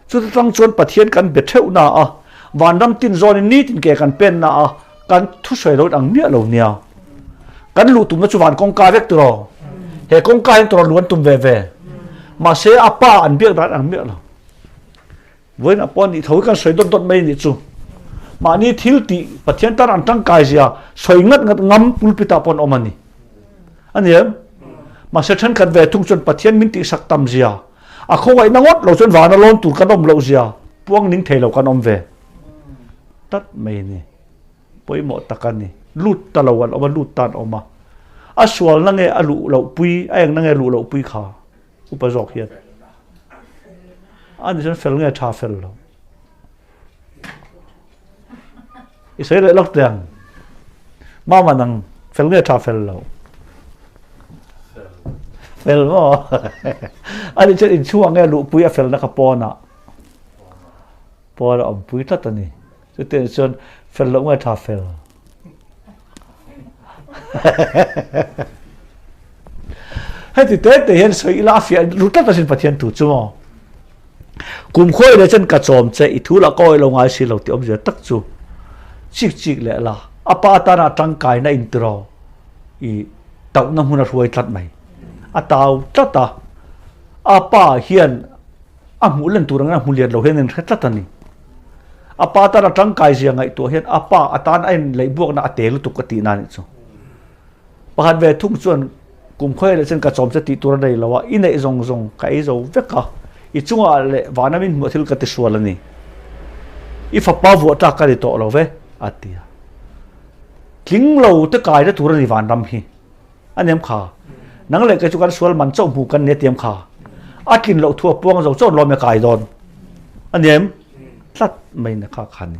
Chuta tang chuan Pathian kan be theuh na a, vanram tin zawnin nitin ke kan pen na a, kan thusawi lo ang miah lo nia. Kan luh tumna chu van kawngka vek tiraw? He kawngka hian tawrh luh an tum ve ve. Mahse a pa an biak dan ang miah lo. Vawiinah pawh nih tho hi kan sawi dawt dawt mai nih chu. Mahni thil tih Pathian tan an tangkai zia sawi ngat ngat ngam pulpit ah pawh an awm a ni. A ni em? Mahse thenkhat ve thung chuan Pathian min tihsak tam zia, a khawngaihna ngawt lo chuan vana lawn tur kan awm loh zia puang ning thei lo kan awm ve tlat mai a ni. Pawimawh tak a ni. Lut ta lo an awm a, lut ta an awm a. A sualna nge a luh loh pui, a engna nge luh loh pui kha upa zawk hian. A ni chuan fel nge tha fel lo. I sawi leh lawk teh ang. Mama nang fel nge tha fel lo. Fel maw? A ni chuan inchhungah nge luhpui a felna kha pawnah. Pawnah awmpui tlat a ni. Chutiang chuan fel loh nge tha fel? Heti te te hian sawi ila a fiah ru tlat asin Pathian thu chu maw. Kum khawi leh chuan ka chawm che i thu lah ka awih lo ngai si lo tih awmzia tak chu chik chik leh la a pa atana a tangkaina intiraw i tauhna hmun a hruai tlat mai. A tau tlat a, a pa hian A hmuh len tur angin a hmu lian lo hian a inhre tlat a ni. A pa tan a tangkai zia ngaihtuah hian a pa atan a inleihbuakna a te lutuk ka tihna a nih chu. Pakhat ve thung chuan kum khawi leh chuan ka chawm che tih tur a nei lo a, i neih zawng zawng ka ei zo vek a, i chungah leh vana min hmuh thil ka tisual a ni. I fapa vuah tlak ka ni tawh lo ve, a ti a. Tling lo te kaina tur a ni vanram hi. A niam kha. Nang leh kei chu kan sual man chauh hmu kan ni a tiam kha. A tlin loh thu a puang zo chuan lawm e kai dawn. A ni em? Tlat mai na kha kha ni.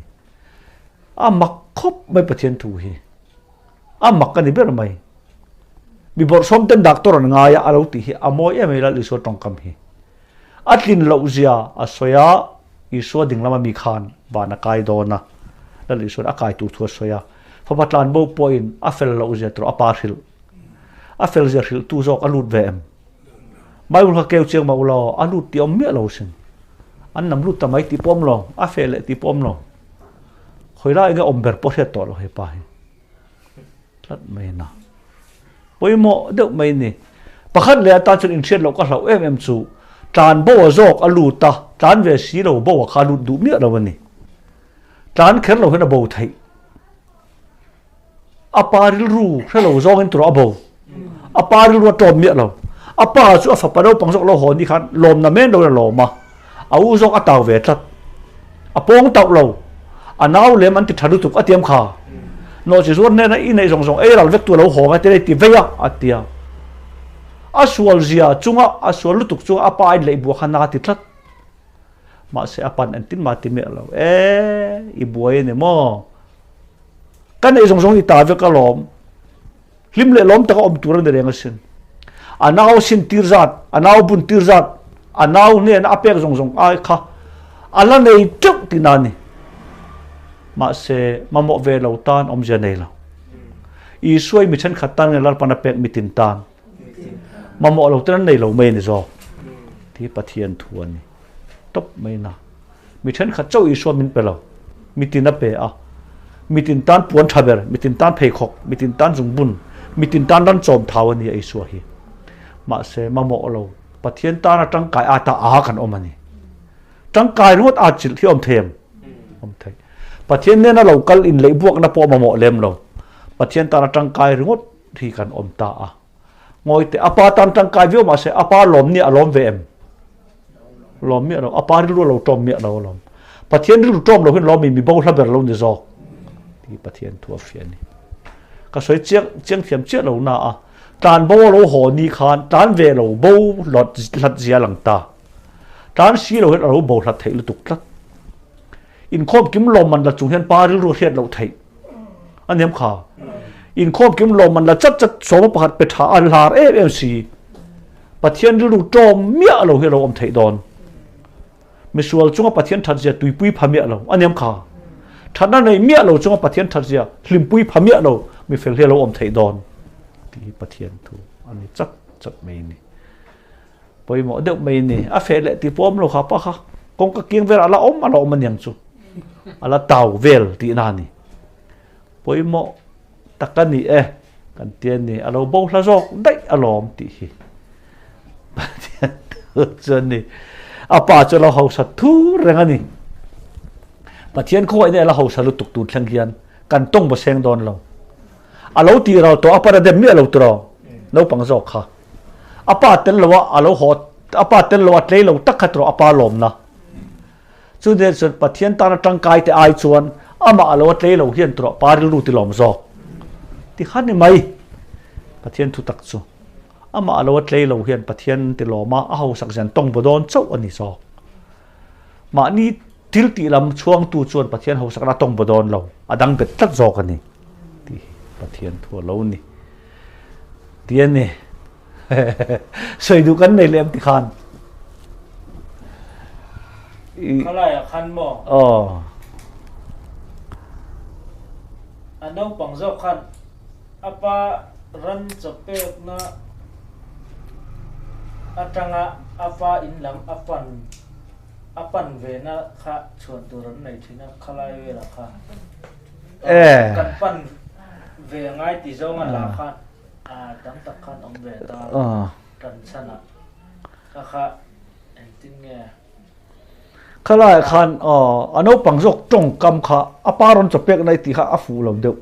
A mak khawp mai Pathian thu hi. A mak a ni ber mai. Mi bawrhsawm ten doctor an ngai a, a lo tih hi a mawi em mai Lal Isua tawngkam hi. A tlin loh zia a sawi a, Isua ding lama mi khan van a kai dawn a, Lal Isua'n a kai tur thu a sawi a, fapa tlanbo pawhin a fel loh zia tur a pa hrilh. A fel zia hrilhtu zawk a lut ve em? Bible kha keu chiang mah ulaw, a lut tih awm miah lo sin. An nam lut ta mai tih pawh awm lo, a feh leh tih pawh awm lo. Khawi lai enge awm ber pawh hriat tawh lo he pa hi. Tlat mai na. Pawimawh deuh mai ni. Pakhat leh atan chuan inhriat loh ka hlauh em em chu tlan bo a zawk a lut a, tlan ve si lo bo a kha a lut duh miah lo a ni. Tlan kher lo hian a bo theih. A pa rilru hre lo zawngin tawrh a bo. A pa rilru a tlawm miah lo. A pa chu a fapa naupang zawk lo haw ni khan lawmna men loin a lawm a. A u zawk a tau ve tlat. A pawng tauh lo. A nau lem an ti tha lutuk a tiam kha. Nawhchi zuar hnena i neih zawng zawng ei ral vek tu a lo haw ngai te lei ti vei a, a ti a. A sual zia chunga a sual lutuk chunga a pa a inleih buah kha na ti tlat. Mahse a pan entin mah ti miah lo. E, i buai a ni maw? Ka neih zawng zawng i ta vek alawm. Hlim leh lawm taka awm tur a ni reng asin. A nau sin tir zat, a nau bun tir zat, a nau hnena a pek zawng zawng ai kha a la nei teuh tihna a ni. Mahse, mamawh ve lo tan awmzia nei lo. Isua i mi thenkhat tan nge Lalpan a pek mitin tan? Mamawh lo ten an nei lo mai a ni zawk. Ti Pathian thu a ni. Tawp mai na. Mi thenkhat chauh Isua min pe lo. Mitin a pe a. Mitin tan puan tha ber, mitin tan pheikhawk, mitin tan zungbun, mitin tan ran chawm thau a ni a Isua hi. Mahse, mamawh lo, Pathian tana tangkai ata a kan awm a ni. Tangkai ringawt a chilh hi awm thei em? Awm thei. Pathian nena lo kal inleihbuakna pawh mamawh lem lo. Pathian tana tangkai ringawt hi kan awm ta a. Ngawi teh, a pa tan tangkai viau mahse a pa lawm nia a lawm ve em? Lawm miah lo, a pa rilru a lo tawm miah lo alawm. Pathian rilru tawm lo hian lawm mi bo hla ber lo ni zawk tih Pathian thu a fiah a ni. Ka sawi chiang chiang thiam chiah lo na a, tlan bo a lo haw ni khan tlan ve lo bo hlawt hlat zia lang ta. Tlan si lo hian a lo bo hlat theih lutuk tlat. Inkhawm kim lawm man la chung hian pa rilru a hriat loh theih. A niam kha. Inkhawm kim lawm an la chat chat sawma pakhat pe tha a hlar em em si. Pathian rilru tawm miah lo hi a lo awm theih dawn. Misual chunga Pathian that zia tuipui pha miah lo. A niam kha. Thatna nei miah lo chunga Pathian that zia hlimpui pha miah lo mi fel hi a lo awm theih dawn. Tih hi Pathian thu a ni chat chat mai ni. Pawimawh deuh mai ni. A feh leh tih pawh awm lo kha pa kha. Kawngka kiang velah a la awm a la awm aniang chu. A la tau vel tihna a ni. Pawimawh tak a ni e kan ti a ni. A lo bo hla zawk daih alawm tih hi. Pathian thu chuan ni. A pa chu a lo hausa thur reng a ni. Pathian khawngaihna a la hausa lutuk tur thleng hian kan tawng baw seng dawn lo. A lo tih ral tawh a pan a dem miah lo tiraw naupang zawk kha. A pa tel lo a a lo haw a pa tel lo a tlei lo tak kha tawh a pa lawmna. Chu nen chuan Pathian tana tangkai te ai chuan amah a lo a tlei lo hian tawh pa rilru ti lawm zawk. Ti kha ni mai Pathian thu tak chu. Amah a lo a tlei lo hian Pathian ti lawm a a hausak zian tawng baw dawn chauh a ni zawk. Mahni thil tih lam chhuangtu chuan Pathian hausakna a tawng baw dawn lo, a dang bet tlat zawk a ni tih hi Pathian thu a lo ni. Ti a ni. Sawi duh kan nei leh em ti khan.
Khalaiah khan maw?
Aw.
A naupang zawk khan a pa ran chawpekna atanga a pa in lam a pan a pan vena kha chhuan tur an nei thin a khalai velah khan. Kan pan ve ngai ti zawng a la khan tam tak khan awm ve ta kan chhan ah kha kha engtin nge.
Khalai khan a naupang zawk tawngkam kha a pa rawn chawpek na i tih kha a fuh lo deuh.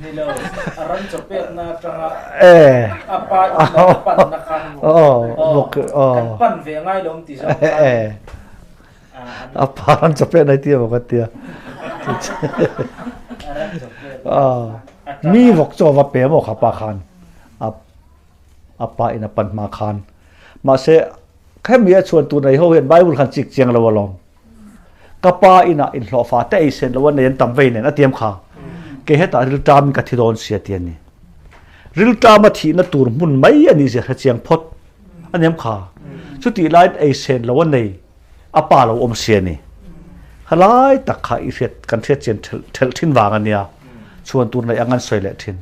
Ni lo, a ran chawpek na atanga a pa in a pan na khan kan pan ve ngai lo ti zawng khan.
A pa ran chawpek na i ti emaw ka tia. Mi vawk chaw va pe maw kha pa khan. A pa in a pan hma khan. Mahse hemi a chhuan tur nei ho hian Bible khan chik chiang lo alawm. Ka pa inah inhlawhfa te ei sen lo a nei an tam vei nen a tiam kha. Kei hetah rilṭamin ka thi dawn sia ti a ni. Rilṭama thihna tur hmun mai a nih zia hre chiang phawt a niam kha. Chutih laiin ei sen lo a nei a pa lo awm sia ni. Helai tak kha i hriat kan hriat chian ṭhelh ṭhin vang a nia. Chhuan tur neih ang an sawi leh ṭhin.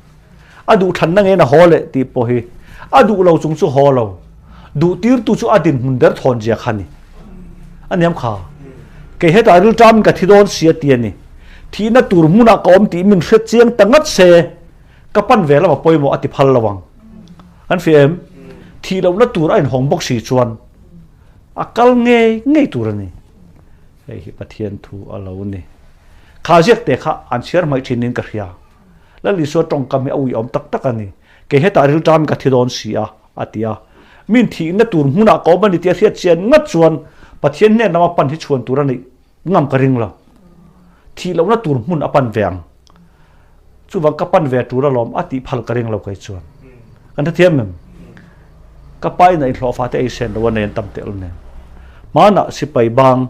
A duh thlanna nge na haw leh tih pawh hi a duh lo chung chu haw lo. Duh tirtu chu a dinhmun ber thawn zia kha ni. A niam kha. Kei hetah rilṭamin ka thi dawn si a ti a ni. Thihna tur hmunah ka awm tih min hre chiang ta ngat se ka pan ve lama pawimawh a ti phal lo ang. Kan hria em? Thih lohna tur a inhawng bawk si chuan a kal ngei ngei tur a ni. Hei hi Pathian thu a lo ni. Kha ziak te kha an chhiar hmaih ṭhinin ka hria. Lal Isua tawngkam hi a uiawm tak tak a ni. Kei hetah rilṭamin ka thi dawn si a, a ti a. Min thihna tur hmunah ka awm a ni tih a hriat chian ngat chuan Pathian hnen lama pan hi chhuan tur a nih ngam ka ring lo. Thih lohna tur hmun a pan ve ang. Chuvang ka pan ve tur alawm a tih phal ka ring lo kei chuan. Kan hrethiam em? Ka pa in a inhlawhfa te ei sen lo a nei an tam telh nen. Hmanah sipai bang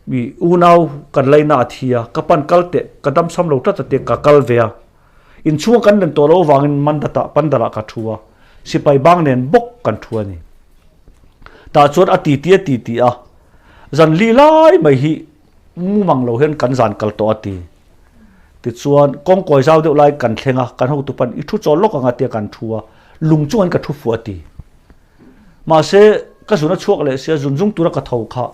Mi unau kan laina a thi a, ka pan kal teh, ka dam sam lo tlat a tia ka kal ve a. Inchhunga kan len tawh loh avangin Mandatah Pandalah ka thu a, sipai bang nen bawk kan thu a ni. Tah chuan a titi a titi a, zan li lai mai hi mu mang lo hian kan zan kal tawh a ti. Tichuan kawngkawi zau deuh lai kan thleng a, kan hotu pan i thu chawl lawk ang a tia kan thu a, lung chungin ka thu fuh a ti. Mahse, ka zun a chhuak leh sia, zun zung tura ka tho kha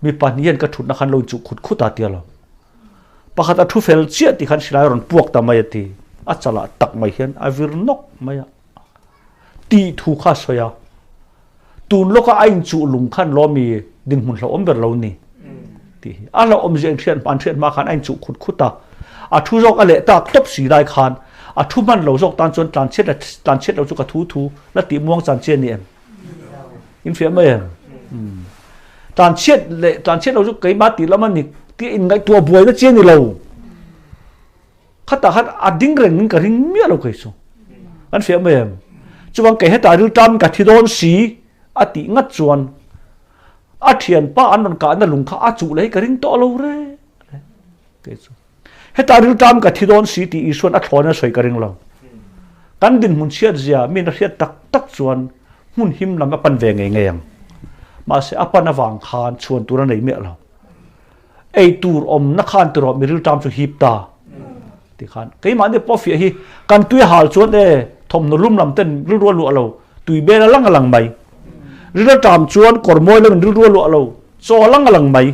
mi pahnih hian ka thutna khan lo inchuh khut khut a tia lo. Pakhat a thu fel chiah tih khan silai a rawn puak ta mai a ti. A chalah tak mai hian a vir nawk mai a. Tih thu kha a sawi a. Tun lawka a inchuh lung khan law mi dinhmun hlauhawm ber lo ni tih hi. A hlauhawm zia inhriat an hriat hma khan a inchuh khut khut a. A thu zawk a leh tak tawp si lai khan a thu hman lo zawk tan chuan tlanchhiat la tlanchhiat lo chu ka thu thu la tih muang chan che a ni em? In hria mai em? Tlanchhiat leh tlanchhiat lo chu keimah tih lam a ni tih inngaihtuah buaina che a ni lo. Khatah khan a ding reng in ka ring miah lo kei chu. Kan hria mai em? Chuvang kei hetah rilṭam ka thi dawn si a tih ngat chuan a thianpa an rawn kahna lung kha a chuh leh hi ka ring tawh lo re re kei chu. Hetah rilṭam ka thi dawn si tih Isua'n a thlawn a sawi ka ring lo. Kan dinhmun chhiat zia min a hriat tak tak chuan hmun him lam a pan ve ngei ngei ang. Mahse a pan avang khan chhuan tur a nei miah lo. Ei tur awmna khan tirawh mi rilṭam chu hip ta ti khan keimahni pawh fiah hi kan tui hal chuan e thawmhnaw lum lam ten rilru a luah lo tui bel a lang a lang mai. Rilṭam chuan kawr mawi lamin rilru a luah lo chaw a lang a lang mai.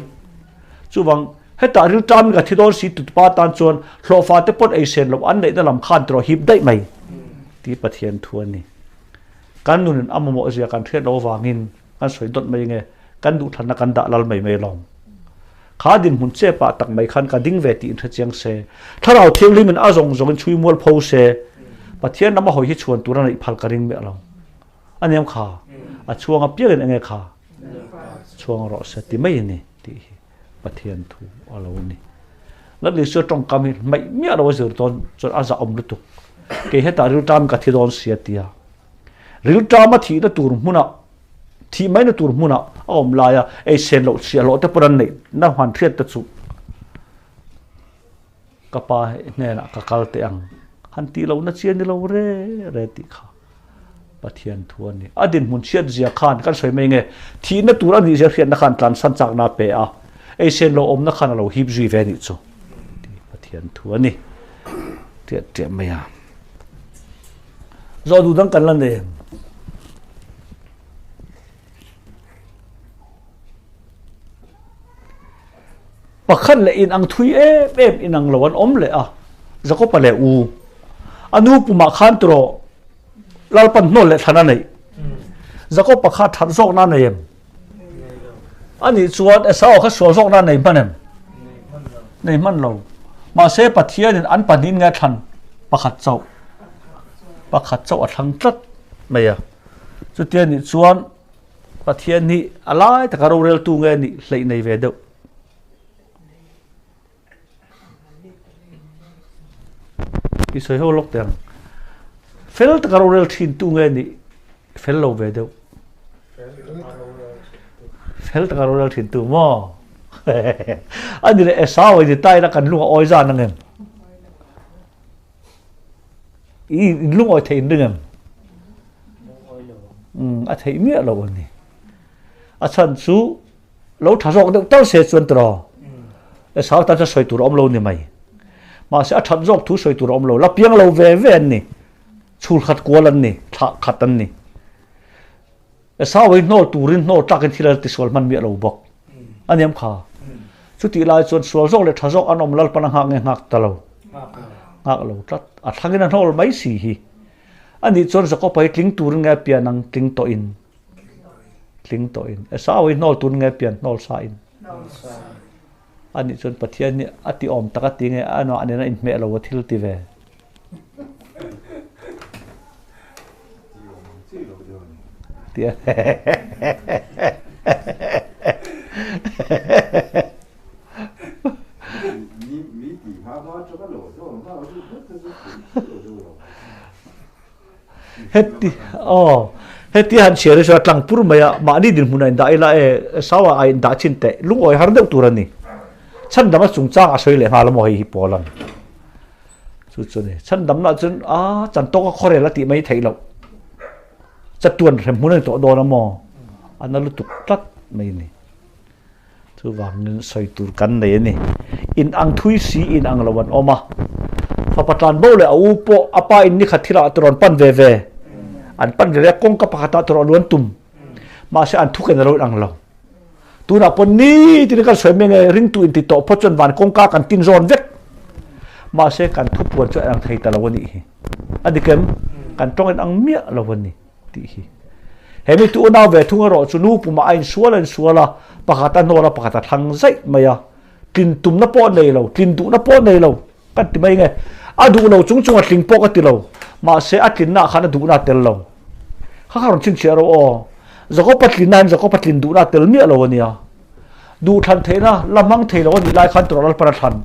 Chuvang, hetah rilṭamin ka thi dawn si tutupa tan chuan hlawhfa te pawn ei sen loh an neihna lam khan tiraw hip daih mai tih Pathian thu a ni. Kan nunin a mamawh zia kan hriat loh avangin kan sawi dawt mai nge kan duhthlanna kan dah lal mai mai lawm. Kha dinhmun chepah tak mai khan ka ding ve tih inhre chiang se, Thlarau Thianghlimin a zawng zawngin chhui mual pho se, Pathian lama hawi hi chhuan tur a neih phal ka ring miah lo. A niam kha, a chhuang apiangin enge kha? Chhuang rawh se ti mai a ni tih hi Pathian thu a lo ni. Lal Isua tawngkam hi hmaih miah lo a zir dawn chuan a zahawm lutuk. Kei hetah rilṭam ka thi dawn si a ti a. Rilṭam a thihna tur hmunah, thih maina tur hmunah a awm laia ei sen loh chhiah hlawh te pawn an neih na hman hriat te chu ka pa hnenah ka kal teh ang. Han tih lohna chi a ni lo re re tih kha. Pathian thu a ni. A dinhmun chhiat zia khan kan sawi mai nge, thihna tur a nih zia hriatna khan tlansan chakna a pe a, eisen lo awmna khan a lo hip zui ve a nih chu tih Pathian thu a ni. Tiah tiah mai a. Zawh duh dang kan la nei em? Pakhat leh inang thui em em inang lo an awm leh a, Jakopa leh u a nu pumah khan tiraw Lalpan hnawl leh thlan a neih. Jakopa kha that zawkna a nei em? Anih chuan Esau kha sual zawkna a nei hman em? Nei hman lo. Mahse Pathianin an pahnihin nge a thlan? Pakhat chauh. Pakhat chauh a thlang tlat mai a. Chutia nih chuan Pathian hi a lai taka roreltu nge nih hleih nei ve deuh. I sawi ho lawk teh ang. Fel taka rorel thin tu nge nih fel lo ve deuh. Fel taka rorel thin tu maw? Ani leh Esau in ta ila kan lung a awi zan ang em? I lung awi thei in ring em? A theih miah lo a ni. A chhan chu lo tha zawk deuh tal se chuan tiraw Esau tan chuan sawi tur a awm lo ni mai. Mahse a that zawk thu sawi tur a awm lo. La piang lo ve ve an ni. Chhul khat kual an ni. Thlah khat an ni. Esau hi hnawl turin hnawl tlakin thil a tisual hman miah lo bawk. A niam kha. Chutih lai chuan sual zawk leh tha zawk an awm Lalpan a nghak nge nghak ta lo. Nghak lo tlat. A thlangin a hnawl mai si hi. Anih chuan Jakob-a hi tling turin nge a pian ang tling tawhin? Tling tawhin. Esau hi hnawl turin nge a pian hnawl sa in? Anih chuan Pathian hi a ti awm tak a ti nge a nah nena inhmeh lo a thil ti ve. Heti aw heti han chhiar hi chuan a tlang pur mai a, mahni dinhmun a indah ila e Saua a indah chin teh lungawi har deuh tur a ni. Chhandam a chungchang a sawi leh nghal a maw hei hi pawl ang. Chu chu ni chhandamna chuan a chan tawk a khawrel a tih mai theih loh. Chatuan hrem hmun a ni tawh dawn a maw a na lutuk tlat mai a ni. Chuvangin sawi tur kan nei a ni. In ang thui si in ang lo an awm a. Fapa tlan bo leh a u pawh a pa in nikhat thilah te rawn pan ve ve. An pan ve ve a, kawngka pakhatah te rawn luan tum. Mahse an thuken a lo in ang lo. Tunah pawh nitin kan sawi mai nge ringtu inti tawh phawt chuan van kawngka kan tin zawn vek. Mahse kan thupuan chu a inang thei ta lo a nih hi. A dik em? Kan tawng in ang miah lo a ni. tih hi. He mi tu unau ve thung erawh chu nu pumah a insual a insual a, pakhat a hnawl a, pakhat a thlang zaih mai a. Tlin tumna pawh nei lo, tlin duhna pawh nei lo kan ti mai nge. A duh lo chung chung a tling pawh ka ti lo, mahse a tlinna ah khan a duhna a tel lo. Kha kha rawn chhinchhiah rawh aw. Jakob-a tlinna hian Jakob-a tlin duhna a tel miah lo a nia. Duhthlan theihna la hmang thei lo a nih lai khan tawrh Lalpan a thlan.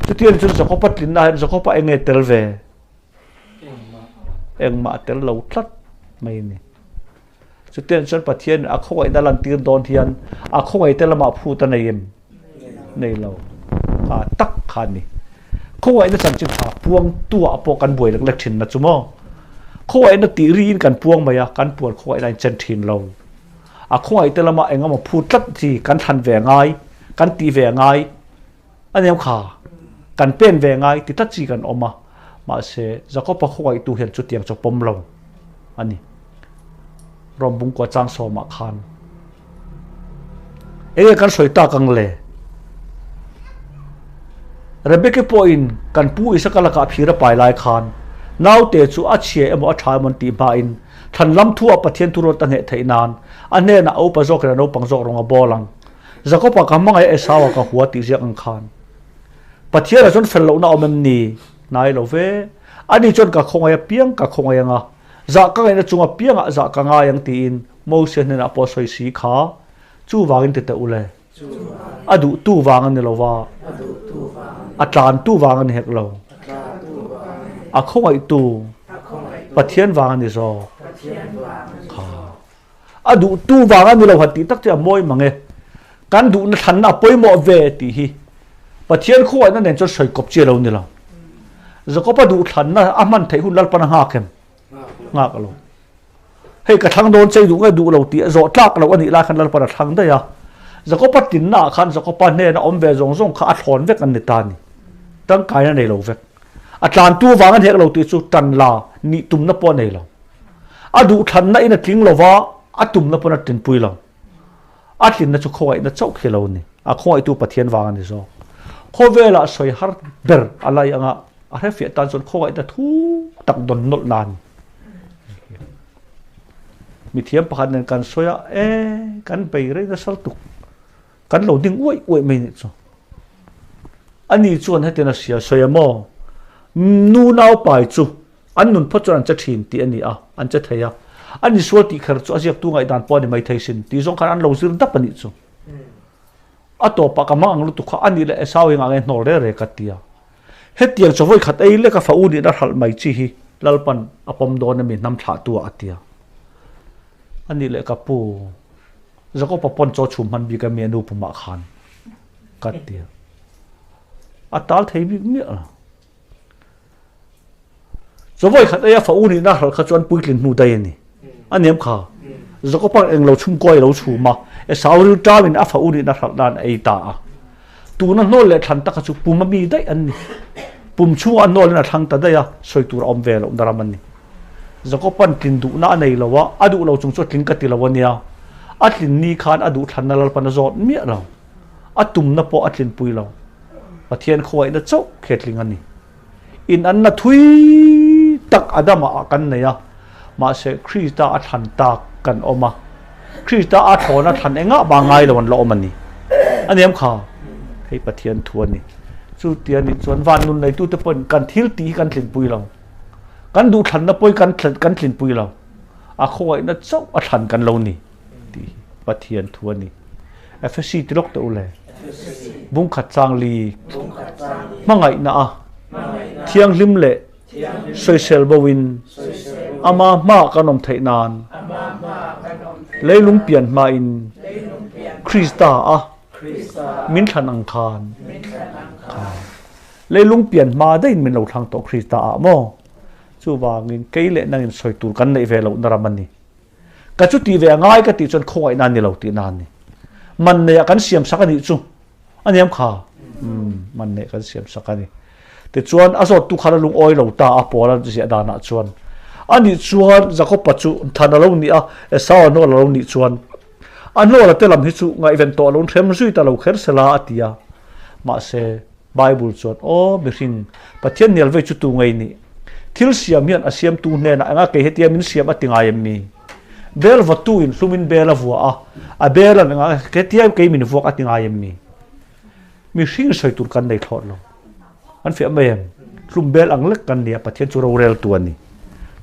Chutiang chuan Jakob-a tlinna hian Jakob-a eng nge tel ve? Engmah a tel lo tlat mai a ni. Chutiang chuan Pathian a khawngaihna lantir dawn hian a khawngaihte lamah phut a nei em? Nei lo. Kha tak kha a ni. Khawngaihna chanchin tha puang tuah pawh kan buai lek lek thin na chu maw? Khawngaihna tih riin kan puang mai a, kan puan khawngaihna a inchen thin lo. A khawngaihte lamah engemaw phut tlat chi kan thlan ve ngai, kan tih ve ngai. A nem kha, kan pen ve ngai ti tlat chi kan awm a, mahse Jakob-a khawngaihtu hian chutiang chu a pawm lo a ni. Rom bungkua chang sawmah khan enge kan sawi tak ang le? Rebeki pawhin kan pu Isaka lakah phir a pai lai khan naute chu a chhia emaw a tha emaw an tih hmain thlan lam thuah Pathian thu rawt a ngheh theih nan a hnenah a upa zawkin a naupang zawk rawng a bawl ang. Jakob-a ka hmangaih Esau-a ka hua tih ziak ang khan Pathian-a chuan fel lohna awm em ni? Hnai lo ve. Ani chuan ka khawngaih apiang ka khawngaih ang a, zah ka ngaihna chung apiangah zah ka ngai ang tiin Moses hnenah pawh a sawi si kha. Chuvangin ti teh u le. A duhtu vang a ni lo va, a tlantu vang a ni hek lo. A khawngaihtu Pathian vang a ni zawk. Kha. A duhtu vang a ni lo han tih tak chu a mawi mang e. Kan duhna thlanna a pawimawh ve tih hi Pathian khuaihna nen chuan sawi kawp chi a lo ni lo. Jakob-a duh thlanna a hman theih hun Lalpan a nghak em? Nghak lo. Hei ka thlang dawn chei duh nge duh lo tih a zawh tlak loh a nih lai khan Lalpan a thlang daih a. Jakob-a tinna ah khan Jakob-a hnena awm ve zawng zawng kha a thlawn vek an ni ta a ni. Tangkaina nei lo vek. A tlantu vang a hnek lo tih chu tan la nih tumna pawh a nei lo. A duhthlanna in a tling lo va, a tumna pawn a tinpui lo. A tlinna chu khawngaihna chauh khi lo a ni. A khawngaihtu Pathian vang a ni zawk. Khawvelah sawi har ber a lai anga a hrefiah tan chuan khawngaihna thu tak dawn nawlh na a ni. Mithiam pakhat nen kan sawi a, e kan bei rei nasa lutuk, kan lo ding uaih uaih mai nih chu. Ani chuan hetiang a sia sawi a maw? Nu naupai chu An nun phawt chuan an che thin tih a ni a, an che thei a. An insual tih kher chu a ziaktu ngaihdan pawh a ni mai thei sin tih zawng khan an lo zir dap a nih chu. A tawpah ka mang ang lutuk kha a nih leh Esau engah nge hnawl reng reng ka ti a. Hetiang chaw vawikhat ei lek a fa u nihna hralh mai chi hi Lalpan a pawm dawn a mi hnam thlahtu ah a ti a. Ani leh ka pu Jakob-a pawn chaw chhum hman bik a mi a nu pumah khan ka ti a. A tal thei bik miah lo. Chaw khat ei a fa u nihna hralh kha chuan puitlin hnu daih a ni. A niam kha. Jakob-a eng lo chhum kuai lo chhum a, Esau rilṭamin a fa u nihna hralh nan a ei ta a. Tuna hnawl leh thlan taka chu pum a mi daih an ni. Pum chhungah a hnawlin a thlang ta daih a, sawi tur a awm ve lohna ram a ni. Jakob-a'n tlin duhna a nei lo a, a duh lo chung chu a tling ka ti lo a nia. A tlin ni khan a duh thlanna Lalpan a zawt miah lo. A tumna pawh a tlinpui lo. Pathian khawngaihna chauh khi a tling a ni. In anna thui tak Adama ah kan nei a, mahse Krista a thlan tak kan awm a. Krista a thlawna thlan engah mah ngai lo an la awm a ni. A niam kha, hei Pathian thu a ni. Chu tia nih chuan van nun neitute pawhin kan thil tih hi kan tlinpui lo. Kan duhthlanna pawhin kan kan tlinpui lo. A khawngaihna chauh a thlan kan lo ni tih hi Pathian thu a ni. Efesi ti lawk teh u le. Bungkhat chang li hmangaihna a thianghlim leh sawisel bo in ama hma kan awm theih nan leilung pian hma in Krista a min thlan ang khan leilung pian hma daih in min lo thlang tawh Krista ah maw chuvangin kei leh nangin sawi tur kan neih ve lohna ram a ni. Ka chu tih ve a ngai ka tih chuan khawngaihna a ni lo tihna a ni. Man neih ah kan siam sak a nih chu a niam kha. Umm man neih kan siam sak a ni. Tichuan a zawttu khan a lungawi lo ta a pawl a ziah danah chuan a nih chuan Jakob-a chu than a lo nih a, Esau-a hnawl a lo nih chuan a hnawla te lam hi chu ngaihven tawh a lo hrem zui ta lo kher sela a ti a. Mahse Bible chuan aw mihring Pathian hnial vei chu tu ngei nih? Thil siam hian a siamtu hnenah enga kei hetia min siam a ti ngai em mi? Bel vawtu in hlumin bel a vua a, a bel an enga hetia kei min vuak a ti ngai em mi? Mihring sawi tur kan nei thlawt lo. An fiah mai em? Hlum bel ang lek kan nia Pathian chu roreltu a ni.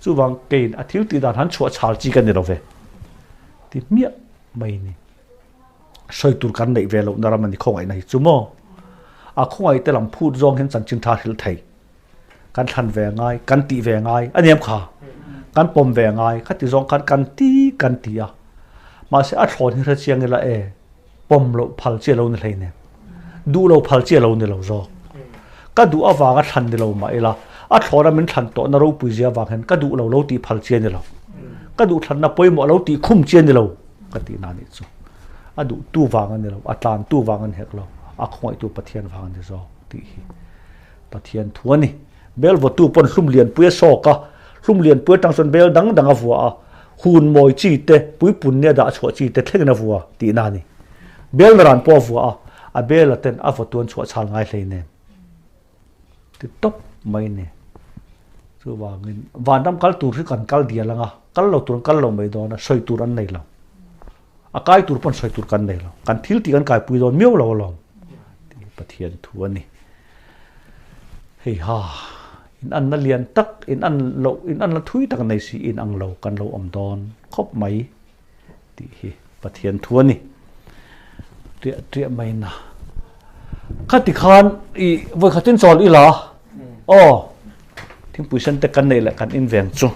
Chuvang keiin a thil tih dan han chhuah chhal chi ka ni lo ve. Ti hmiah mai ni. Sawi tur kan neih ve lohna ram a ni khawngaihna hi chu maw? A khawngaih te lam phut zawng hian chanchin tha hrilh thei. Kan thlan ve ngai, kan tih ve ngai a niam kha. Kan pawm ve ngai khati zawng khan kan ti kan ti a. Mahse a thlawn hi hre chiang ila e, pawm loh phal chi a lo ni hlei nen. Duh lo phal chi a lo ni lo zawk. Ka duh avanga thlan ni lo mah ila, a thlawna min thlan tawhna ropui zia avang hian ka duh lo lo tih phal chi a ni lo. Ka duh thlanna pawimawh lo tih khum chi a ni lo ka tih na nih chu. A duh tu vang a ni lo, a tlan tu vang a ni hek lo, a khawngaihtu Pathian vang a ni zawk tih hi Pathian thu a ni. Bel vawtu pawn hlum lianpui a sawk a, hlum lianpui atang chuan bel dang dang a vua a, hun mawi chi te, puipun nia dah chhuah chi te thlengin a vua tihna a ni. Bel na ran pawh a vua a, a bela ten a vawtu an chhuah chhal ngai hlei nen. Ti tawp mai ni. Chuvangin vanram kal tur hi kan kal dial ang a, kal lo tur an kal lo mai dawn a, sawi tur an nei lo. A kai tur pawn sawi tur kan nei lo. Kan thil tih kan kaipui dawn miau lo alawm. Tih Pathian thu a ni. Hei ha, in anna lian tak, in an lo, in anna thui tak nei si in ang lo kan lo awm dawn khawp mai tih hi Pathian thu a ni. Triah triah mai na. Khati khan i vawikhatin chawl ila aw thingpui sen te kan neih leh kan in veng chu.